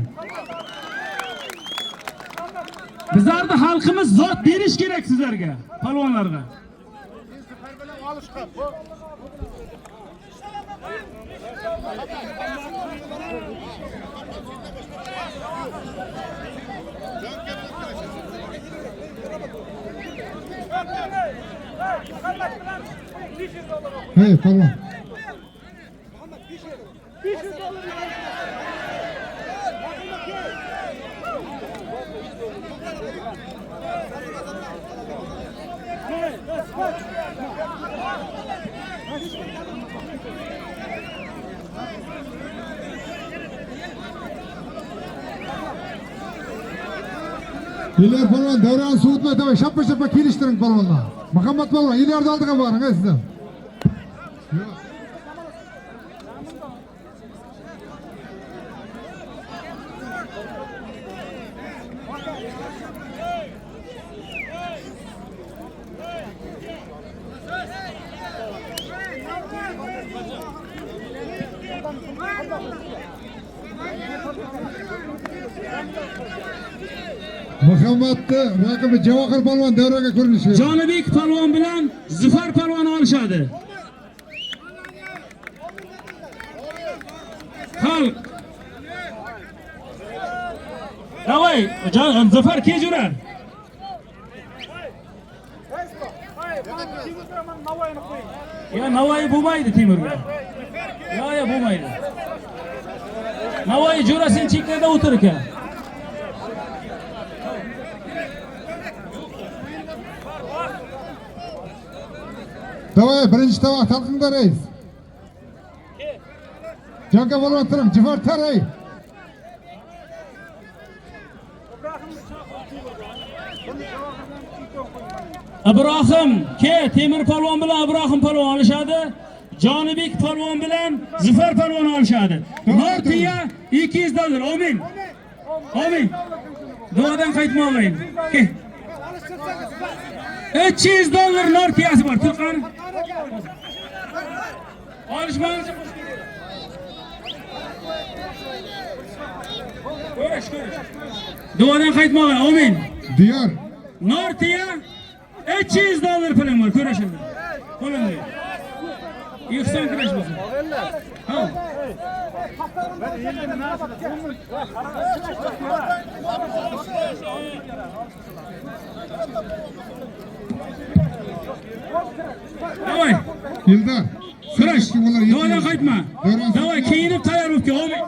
Bizlarni xalqimiz zot berish kerak sizlarga, polvonlarga. Zufar bilan olishgan bu. Hey polvon. Ilyar polvon davrani so'tmay, davay shappa-shappa kelishtiring polvonlar. Muhammad polvon Ilyarni oldiga boring, ey sizlar. Yo'q. Muhammadni raqibi Javohir polvon davraga ko'rinishi. Jonibek polvon bilan Zufar polvon olishadi. Xalq. Davay, Zufar kejurar. Ya Navoiy bo'lmaydi Temurga. Ya bo'lmaydi. Navoiy jo'ra sen chekkada o'tir ekan. Davay, birinchi tovoq talqinda reis. Jonka polvon turing, Jufar taray. Ibrohim ke Temur polvon bilan Ibrohim polvon olishadi. Jonibek polvon bilan Zufar polvon olishadi. Nortiya 200 dollar. Amin. Amin. Duodan qaytma og'ayin. Ke. 300 dollar nortiyasi bor. Turqani. Olishmangiz. Ko'rish, ko'rish. Duodan qaytma og'ayin. Amin. Diyor. Nortiya 300 dollar pulim bor, ko'rishildi. Qo'limda. Ehson kurash bo'lsin. Ha. Davay. Ildar. Kurash. Duodan qaytma. Davay, kiyinib tayyor bo'lib kel. Amin.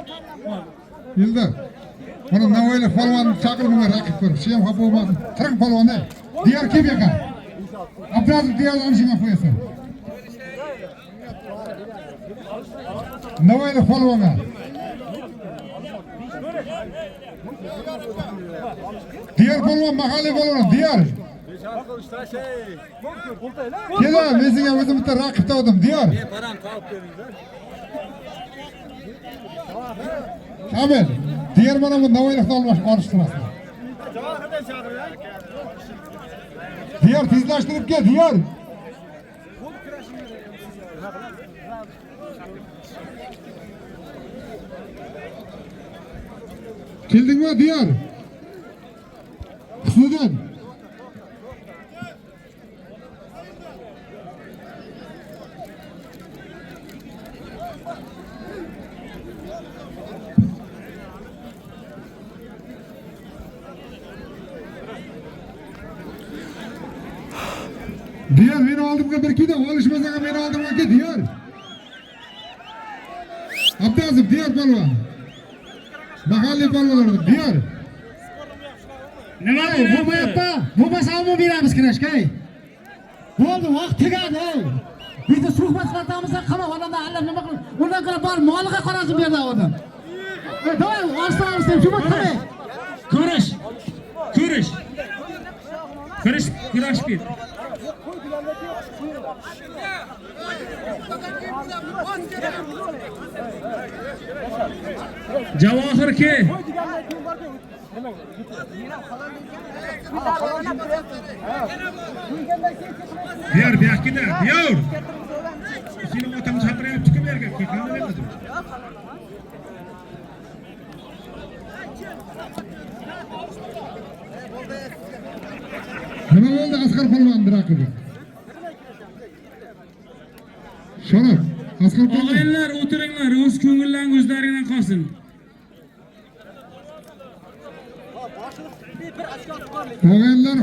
Ildar. Mana Navoiylik polvonni chaqir bunga raqib ko'rib. Shu ham xafa bo'lmasin. Tiring polvonni. Diyor kim ekan? Abdulaziz Diyorni olishingga qo'yasan. Navoiylik polvonga. Diyor polvon mahalliy polvon, Diyor. Kela, men senga o'zim bitta raqib topdim, Diyor. Kamil, Diyor mana bu Navoiylikni olishtirasizlar. Diyor tezlashtirib kel, Diyor. Keldingmi, Diyor? Husniddin. Diyor meni oldimga bir kida, olishmasang meni oldimga ket, Diyor. Abdazov, Diyor polvon. Mahalliy polvonlar, Diyor. Nima bo'lmayapti? Bo'lmasa umuman beramiz kurashga. Bo'ldi, vaqt tugadi. Bizni suhbat qilatamizda qilma, odamlar allab nima qilib, undan ko'ra bor moliga qarasin bu yerda odam. Davay, olishtiramiz deb suhbat qilmang. Ko'rish. Ko'rish. Ko'rish, kurash ket. Javohir ke. Ber bu yoqqa ber. Seni otang chaqiryapti kim yerga? Qanday qildim? Nima bo'ldi Asqar polvonni raqibi? Sharof, Asqar polvon. Og'aynilar o'tiringlar, o'z ko'ngillaring o'zlaringdan qolsin. Og'aynilar,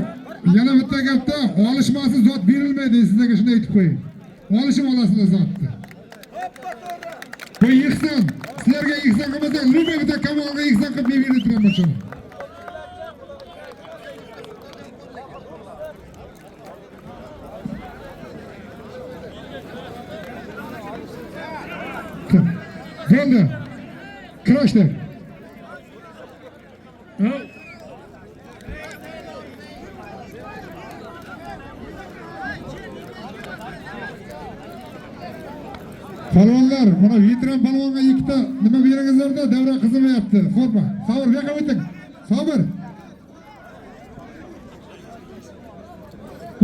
yana bitta gapda olishmasi zot berilmaydi, sizlarga shuni aytib qo'ying. Olishib olasizlar zotni. Bu ihson, sizlarga ihson qilmasak, любой bitta kamolga ihson qilib men berib turaman shuni. Bo'ldi. Kurashdi. Polvonlar, mana veteran polvonga ikkita nima beringizlarda davra qizimayapti. Forma. Sabr, bu yoqqa o'ting. Sabr.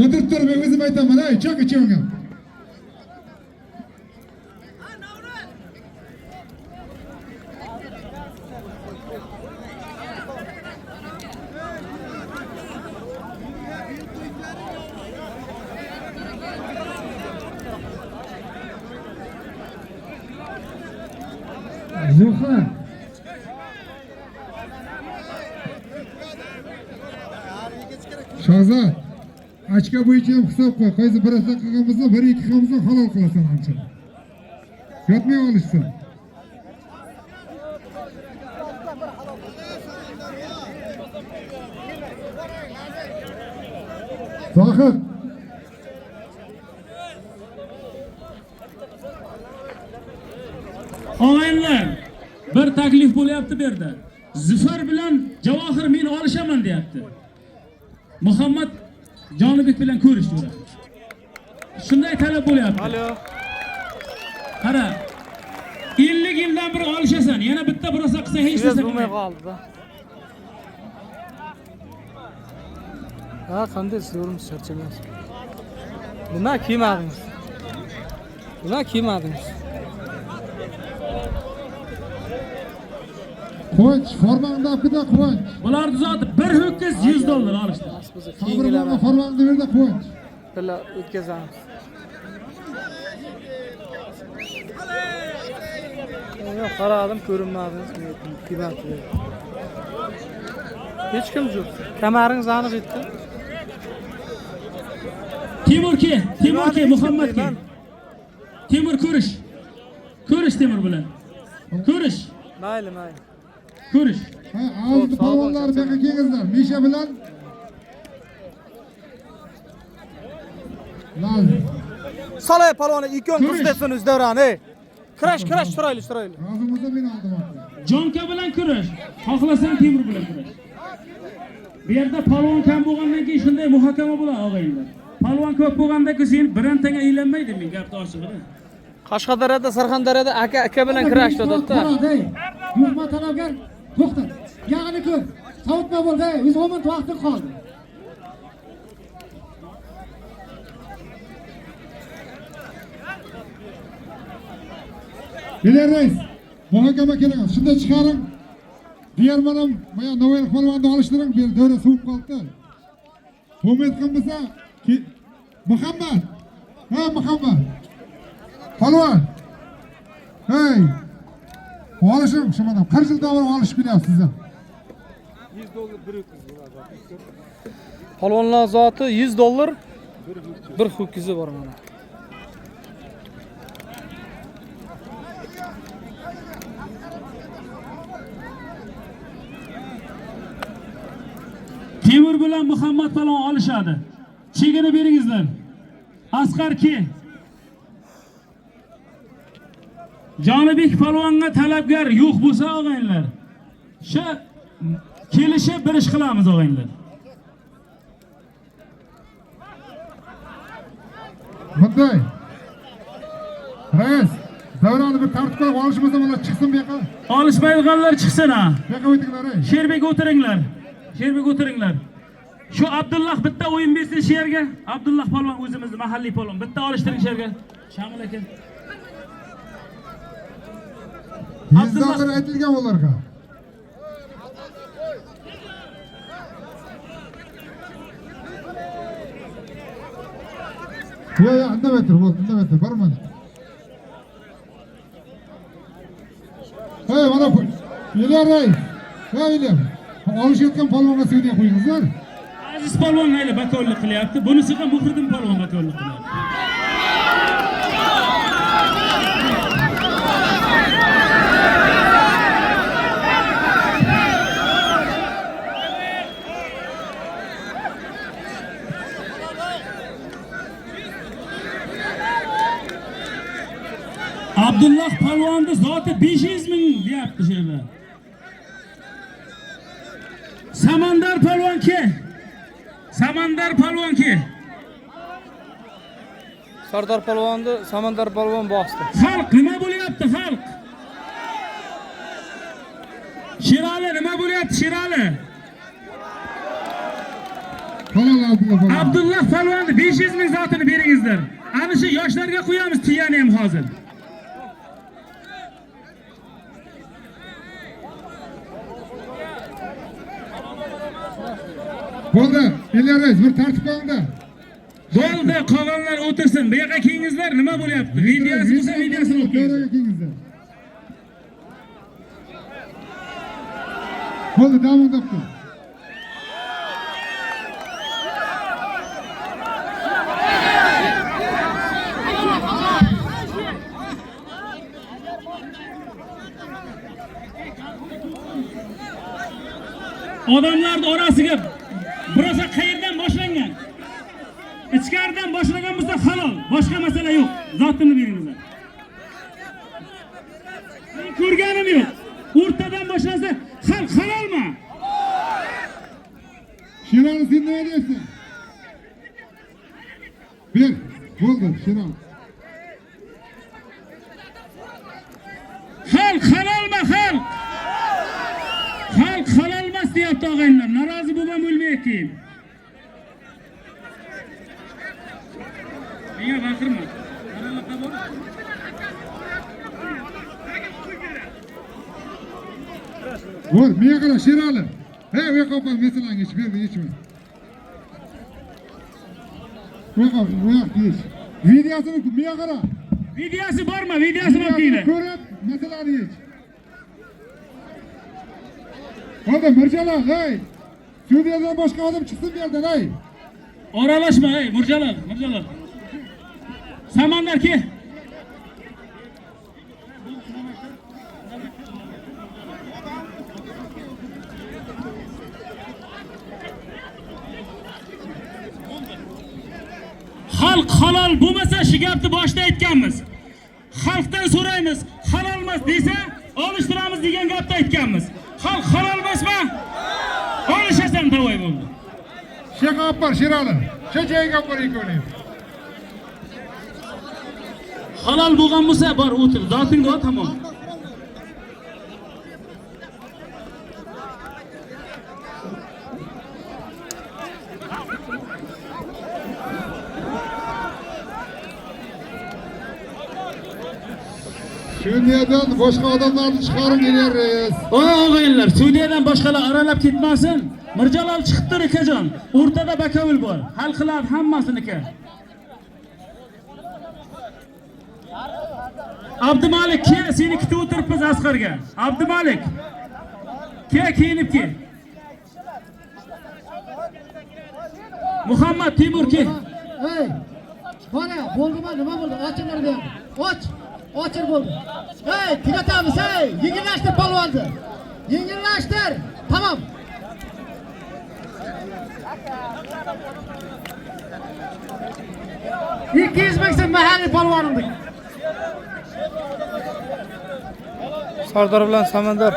O'tirib tur, men o'zim aytaman, ey, cho'k ichingga. Zuhra. Shahzod, ochka bo'yicha ham hisob qo'y. Qaysi birasida qilgan bo'lsa, 1-2 qilgan bo'lsa halol qilasan ancha. Yotmay olishsin. Zohid. Og'aynilar, bir taklif bo'lyapti bu yerda. Zufar bilan Javohir men olishaman deyapti. Muhammad Jonibek bilan ko'rish jo'ra. Shunday talab bo'lyapti. Alo. Qara. 50 yildan beri olishasan, yana bitta birosa qilsa hech narsa bo'lmay qoldi. Ha, qanday zo'rimiz charchamaysiz. Nima kiymadingiz? Nima kiymadingiz? Quvonch, formangni olib ket, Quvonch. Bular zoti bir ho'kiz $100 olishdi. Keyingilar formangni berdi, Quvonch. Birga o'tkazamiz. Yo'q, qaradim, ko'rinmadingiz, kiymabdi. Hech kim yo'q. Kamaringiz aniq etdi. Timur ke, Timur ke, Muhammad ke. Timur ko'rish. Ko'rish Timur bilan. Ko'rish. Mayli, mayli. Ko'rish. Ha, oldi polvonlar bu yoqqa kelingizlar. Misha bilan Lazim. Solay polvoni ikkovini qiz o'z davrani. Kurash, kurash, chiroyli, chiroyli. Rozi bo'lsa men oldim. Jonka bilan kurash. Xohlasang Temur bilan kurash. Bu yerda polvon kam bo'lgandan keyin shunday muhokama bo'ladi og'aynilar. Polvon ko'p bo'lganda-ku sen birontanga aylanmaydi, men gapni ochig'ini. Qashqadaryoda, Surxondaryoda aka aka bilan kurashdi o'tda. Yuqma talabgar to'xtat. Yag'ini ko'r. Sovutma bo'ldi, 110 minut vaqting qoldi. Bilar reis, muhokama kerak. Shunda chiqaring. Diğer manam, mana Navoiy polvonni olishtiring, bu davra sovib qoldi. Umid qilmasa, Muhammad. Ha, Muhammad. Polvon. Hey. Olishing shu mana 40 yildan beri olishib kelyapsiz. $100 bir ho'kiz bo'ladi. Polvonlar zoti $100 bir ho'kizi bor mana. Temur bilan Muhammad polvon olishadi. Chegini beringizlar. Asqar ke. Jonibek polvonga talabgar yo'q bo'lsa og'aynilar, shu kelishib bir ish qilamiz og'aynilar. Bunday. Rais, Davrani bir tartib qilib olishmasa ular chiqsin bu yoqqa. Olishmaydiganlar chiqsin ha. Bu yoqqa o'tinglar ey. Sherbek o'tiringlar. Sherbek o'tiringlar. Shu Abdulloh bitta o'yin bersin shu yerga. Abdulloh polvon o'zimizni mahalliy polvon. Bitta olishtiring shu yerga. Shamil aka. 100 dollar aytilgan ularga. Yo'q, yo'q, indamay tur, bo'ldi, indamay tur, borma. Hey, mana bu. Ilyar ey. Hey, Ilyar. Olishayotgan polvonga sudya qo'yingizlar. Aziz polvon mayli bakovlik qilyapti. Bunisi ham Muhriddin polvon bakovlik qilyapti. Abdulloh polvonni zoti 500 ming deyapti shu yerda. Samandar polvon ki? Samandar polvon ki? Sardor polvonni Samandar polvon bosdi. Xalq nima bo'lyapti, xalq? Shirali nima bo'lyapti, Shirali? Halol Abdulloh polvon. Abdulloh polvonni 500 ming zotini beringizlar. Ana shu yoshlarga qo'yamiz tuyani ham hozir. Bo'ldi, Ilyar rais, bir tartib qo'yingda. Bo'ldi, qolganlar o'tirsin. Bu yoqqa kelingizlar, nima bo'lyapti? Videosi bo'lsa videosini olib kelingizlar. Davraga kelingizlar. Bo'ldi, davom topdi. Odamlarning orasiga birosa qayerdan boshlangan? Ichkaridan boshlagan bo'lsa halol, boshqa masala yo'q. Zotini beringizlar. Men ko'rganim yo'q. O'rtadan boshlansa xalq halolmi? Shirali, sen nima deyapsan? Ber, bo'ldi, Shirali. Xalq halolmi, xalq? Xalq halol emas deyapti og'aynilar. Norozi bo'lmam o'lmayapti. Menga baqirma. Qaralarga bor. Bo'l, menga qara, Shirali. Hey, u yoqqa olib bor, masalangni yech, ber, yechma. U yoqqa, u yoqqa yech. Videosini menga qara. Videosi bormi? Videosini olib kelinglar. Ko'rib, masalani yech. Bo'ldi, Mirjalol, hey. Sudyadan boshqa odam chiqsin bu yerdan, hey. Oralashma, ey, Mirjalol, Mirjalol. Samandar ke. Xalq halol bo'lmasa shu gapni boshda aytganmiz. Xalqdan so'raymiz, halol emas desa, olishtiramiz degan gapni aytganmiz. Xalq halol emasmi? Olishasan tavoy bo'ldi. Sheyx olib bor, Shirali. Shu joyga olib bor ikkovini. Halol bo'lgan bo'lsa bor o'tir, zotingni ol tamom. Sudyadan boshqa odamlarni chiqaring, Ilyar rais. Oy og'aynilar, sudyadan boshqalar aralab ketmasin. Mirjalol chiqib tur akajon. O'rtada bakovul bor. Hal qiladi hammasiniki. Abdumalik ke, seni kutib o'tiribmiz Asqarga. Abdumalik. Ke, kiyinib ke. Muhammad Timur ke. Ey, mana bo'ldimi, nima bo'ldi? Ochinglar bu yoqni. Och, ochir bo'ldi. Ey, tugatamiz, ey, yengillashtir polvonni. Yengillashtir. Tamom. 200 ming so'm mahalliy polvonimdik. Sardor bilan Samandar.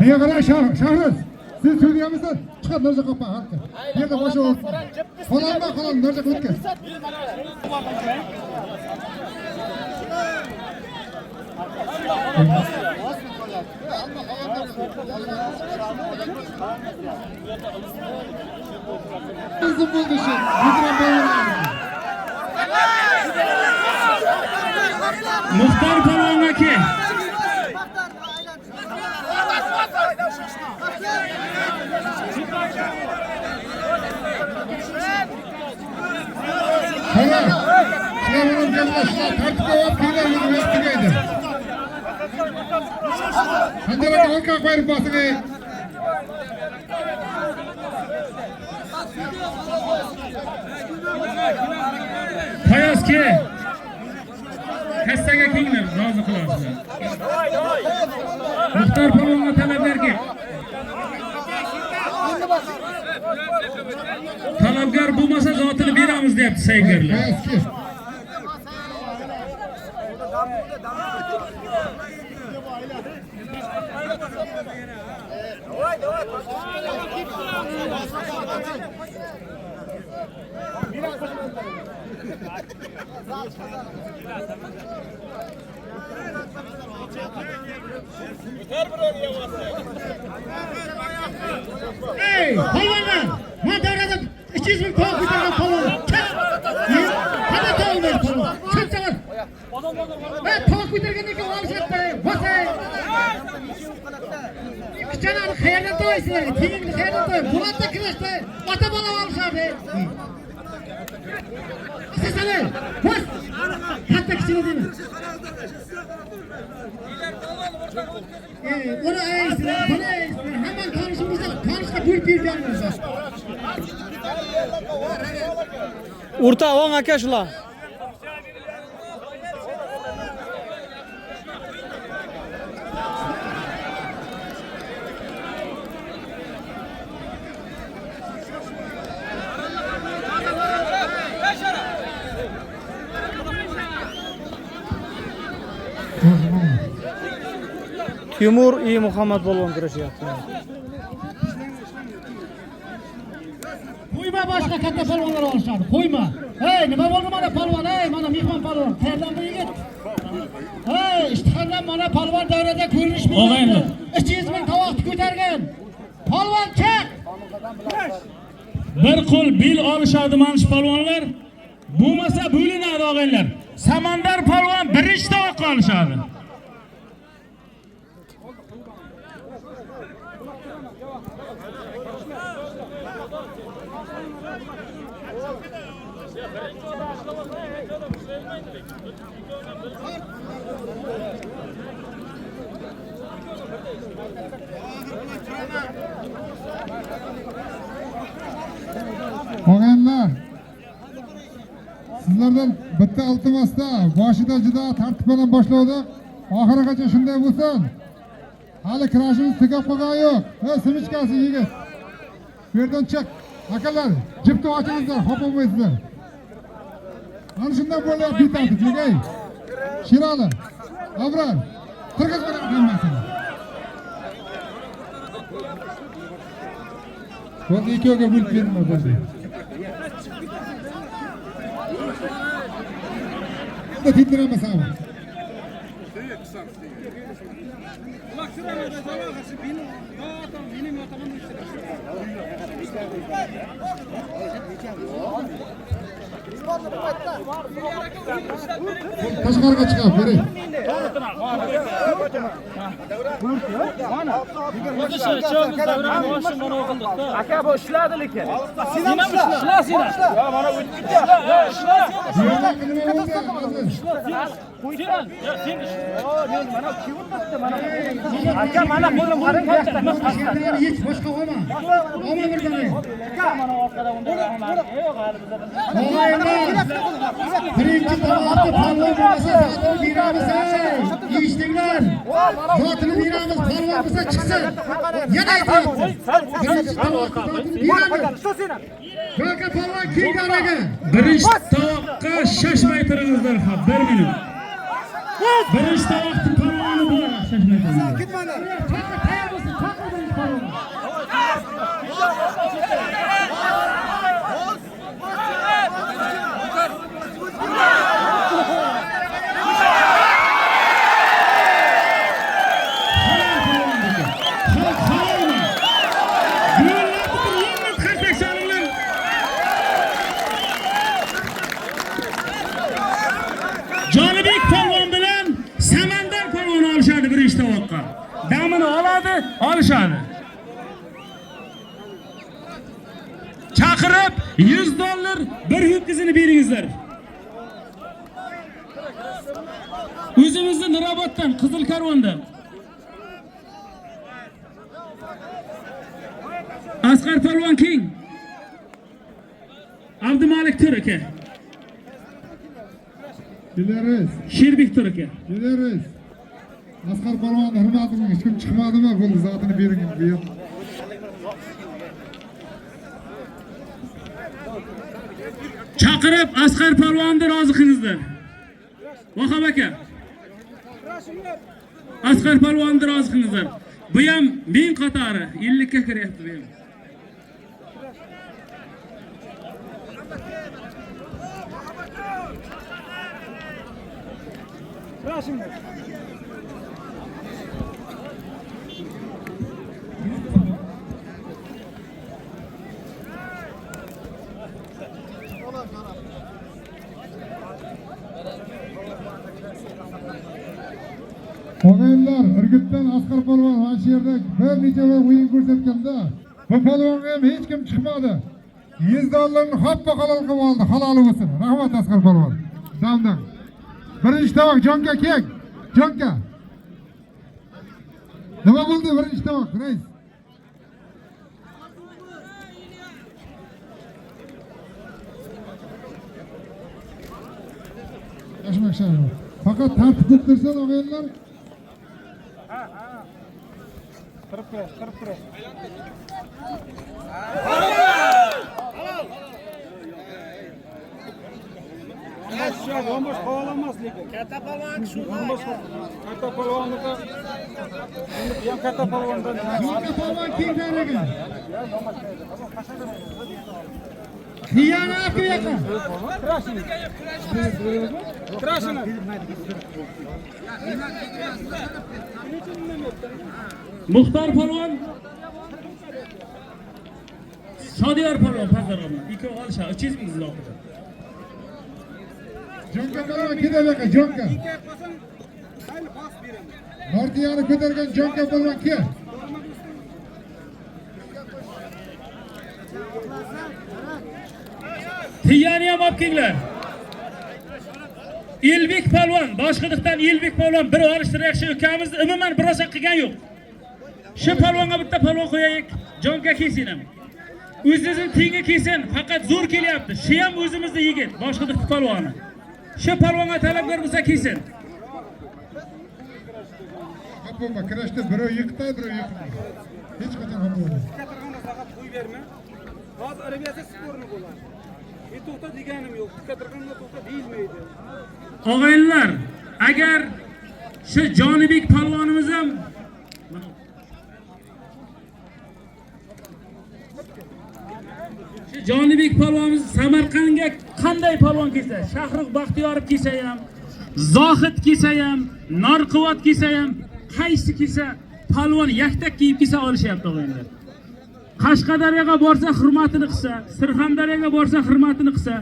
Menga qara, Shahruz. Siz sudyamisiz? Chiqib narsa qo'ypa xalqqa. Bu yerda boshqa o'rin. Qo'llanma, qo'llanma, narsa o'tkaz. Bizim bo'ldi shu. Gudran polvon. Muxtor polvon aka. Qara. Shular tartibga olib kelinglar, o'zi tugaydi. Sanjar aka orqaga qo'yib bosing. Fayozga kassaga kelinglar, rozi qilasizlar. Muxtor polvonga talablarga. Talabgar bo'lmasa zotini beramiz deyapti saygarlar. Fayozga. Ey, polvonlar! Men davrada 200 ming tovuq ko'targan polvon. Qanday tovuq berdi polvon? Shunchalar. Ey, tovuq ko'targandan keyin olishadi, bosay. Kichkinani qayerdan to'ysizlar? Tengingni qayerdan to'y? Bulatda kirishdi, ota bola olishadi. Sizlar, bos. Katta kichkina deyman. Uni aysizlar, buni aysizlar. Hamma tanishimizda, tanishga bo'lib berganmiz. O'rta o'ng aka shular. Timur и Muhammad polvon kurashyapti. Qo'yma boshqa katta polvonlar olishadi. Qo'yma. Ey, nima bo'ldi mana polvon? Ey, mana mehmon polvon. Qayerdan bu yigit? Ey, ishtixondan mana polvon davrada ko'rinish Og'ayni. 200 ming tovoqni ko'targan. Polvon chiq. Bir qo'l bel olishadi mana shu polvonlar. Bo'lmasa bo'linadi og'aynilar. Samandar polvon birinchi tovoqqa olishadi. Og'aynilar, sizlardan bitta iltimosda, boshida juda tartib bilan boshladik, oxirigacha shunday bo'lsin. Hali kurashimiz tugab qolgani yo'q. Ey, simichkasi yigit. Bu yerdan chiq. Akalar, jipni ochingizlar, xafa bo'lmaysizlar. Mana shundan bo'lyapti bittasi, ey. Shirali, Abror, qirg'iz bilan hammasini. Bo'ldi, ikkovga bo'lib berma bo'ldi. Endi tindiramiz hamma. Tashqariga chiqib bering. Aka bu ishladi lekin. Sen ham ishla, sen ham. Ya mana o'tib ketdi. Ya ishla sen. Sen, ya sen ishla. Men mana kiyib mana. Aka mana qo'lim qarang, hech boshqa olma. Olma bir dona. Aka mana orqada unday yo'q hali bizda. Birinchi tovoqni polvon bo'lmasa zotini beramiz. Eshitdinglar. Zotini beramiz, polvon bo'lsa chiqsin. Yana aytyapti. Birinchi tovoqni zotini beramiz. Ko'ka polvon keng daraga. Birinchi tovoqqa shashmay turingizlar, ha, 1 minut. Birinchi tovoqni polvoni bor, shashmay turingizlar. Chaqir, tayyor bo'lsin, chaqir birinchi polvonni. Chaqirib 100 dollar bir ho'kizini beringizlar. O'zimizni Nuroboddan, Qizil Karvondan. Asqar polvon king. Abdumalik tur aka. Dileriz. Sherbek tur aka. Dileriz. Asqar polvonni hurmat qiling. Hech kim chiqmadimi? Bo'ldi, zotini bering bu yer. Chaqirib Asqar polvonni rozi qilingizlar. Vahob aka. Asqar polvonni rozi qilingizlar. Bu ham ming qatori 50 ga kiryapti bu ham. Og'aynilar, Urgutdan Asqar polvon mana shu yerda bir necha bor o'yin ko'rsatganda bu polvonga ham hech kim chiqmadi. 100 dollarni hoppa halol qilib oldi. Haloli bo'lsin. Rahmat Asqar polvon. Damdan. Birinchi tovoq Jonka keng. Jonka. Nima bo'ldi birinchi tovoq, rais? Shoshma, shoshma. Faqat tartib bo'lib tursin og'aynilar. Kirib kurash, kirib kurash. Yonbosh qovolmas lekin. Katta polvon shu. Yonbosh katta polvonniki. Endi ham katta polvondan. Jonka polvon keng tayyorlagan. Xiyana bu yoqqa. Kurashini. Muxtor polvon Shodiyor polvon pazarona. Ikkovi olishadi. 300 ming zohida. Jonka polvon keladi bu yoqqa, Jonka. Nortiyani ko'targan Jonka polvon kel. Tiyani ham olib kelinglar. Elbek polvon, Boshqidiqdan Elbek polvon bir olishtiryapti ukamizni umuman birosa qilgan yo'q. Shu polvonga bitta polvon qo'yaylik. Jonka kelsin ham. O'zining tengi kelsin, faqat zo'r kelyapti. Shu ham o'zimizni yigit, Boshqidiq polvoni. Shu polvonga talabgor bo'lsa kelsin. Xafa bo'lma, kurashda birov yiqitadi, birov yiqitmaydi. Hech qachon xafa bo'lma. Turganda faqat qo'yib berma. Hozir arabiyasi sporni bo'ladi. To'xta deganim yo'q. Tikka turganda to'xta deyilmaydi. Og'aynilar, agar shu Jonibek polvonimiz ham shu Jonibek polvonimiz Samarqandga qanday polvon kelsa, Shahrux Baxtiyorov kelsa ham, Zohid kelsa ham, Norquvvat kelsa ham, qaysi kelsa polvon yaktak kiyib kelsa olishyapti og'aynilar. Qashqadaryoga borsa hurmatini qilsa, Surxondaryoga borsa hurmatini qilsa,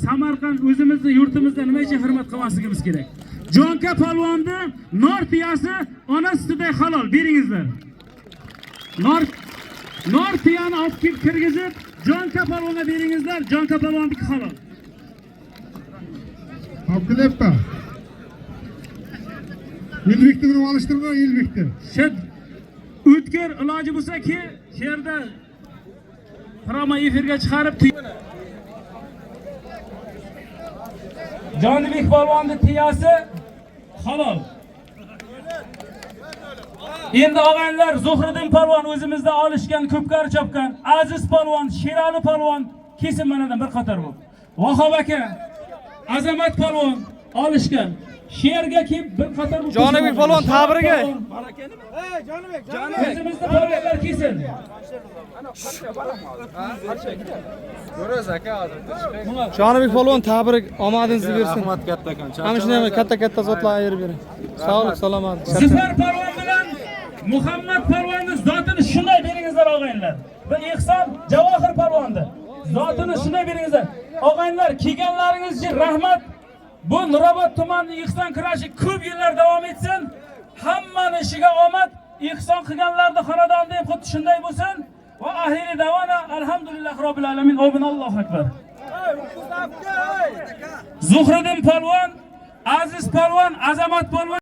Samarqand o'zimizni yurtimizda nima uchun hurmat qilmasligimiz kerak? Jonka polvonni nor tuyasi ona sutiday halol beringizlar. Nor tuyani olib kelib kirgizib, Jonka polvonga beringizlar, Jonka polvonniki halol. Olib kelyapti. Elbekni bir olishtirma, Elbekni. Shu o'tkir iloji bo'lsa-ki, shu yerda prama efirga chiqarib Jonibek polvonni tuyasi halol. Endi og'aynilar, Zuhriddin polvon o'zimizda olishgan, ko'pkari chopgan, Aziz polvon, Sherali polvon kesin manadan bir qator bo'lib. Vahob aka, Azamat polvon olishgan. Sherga kelib bir qator bo'lib. Jonibek polvon tabrigi. Jonibek, O'zimizni polvonlar kelsin. Jonibek polvon tabrik, omadingizni bersin. Rahmat kattakon. Mana shunday katta-katta zotlar ayirib bering. Sog'lik, salomatlik. Zufar polvon bilan Muhammad polvonni zotini shunday beringizlar og'aynilar. Bu Ehson Javohir polvonni zotini shunday beringizlar. Og'aynilar, kelganlaringiz uchun rahmat. Bu Nurobod tumanining Ehson kurashi ko'p yillar davom etsin. Hammani ishiga omad. Ehson qilganlarni xonadonida ham xuddi shunday bo'lsin. Va ahiri davana alhamdulillah robbil alamin. Obin Allohu akbar. Zuhriddin polvon, Aziz polvon, Azamat polvon.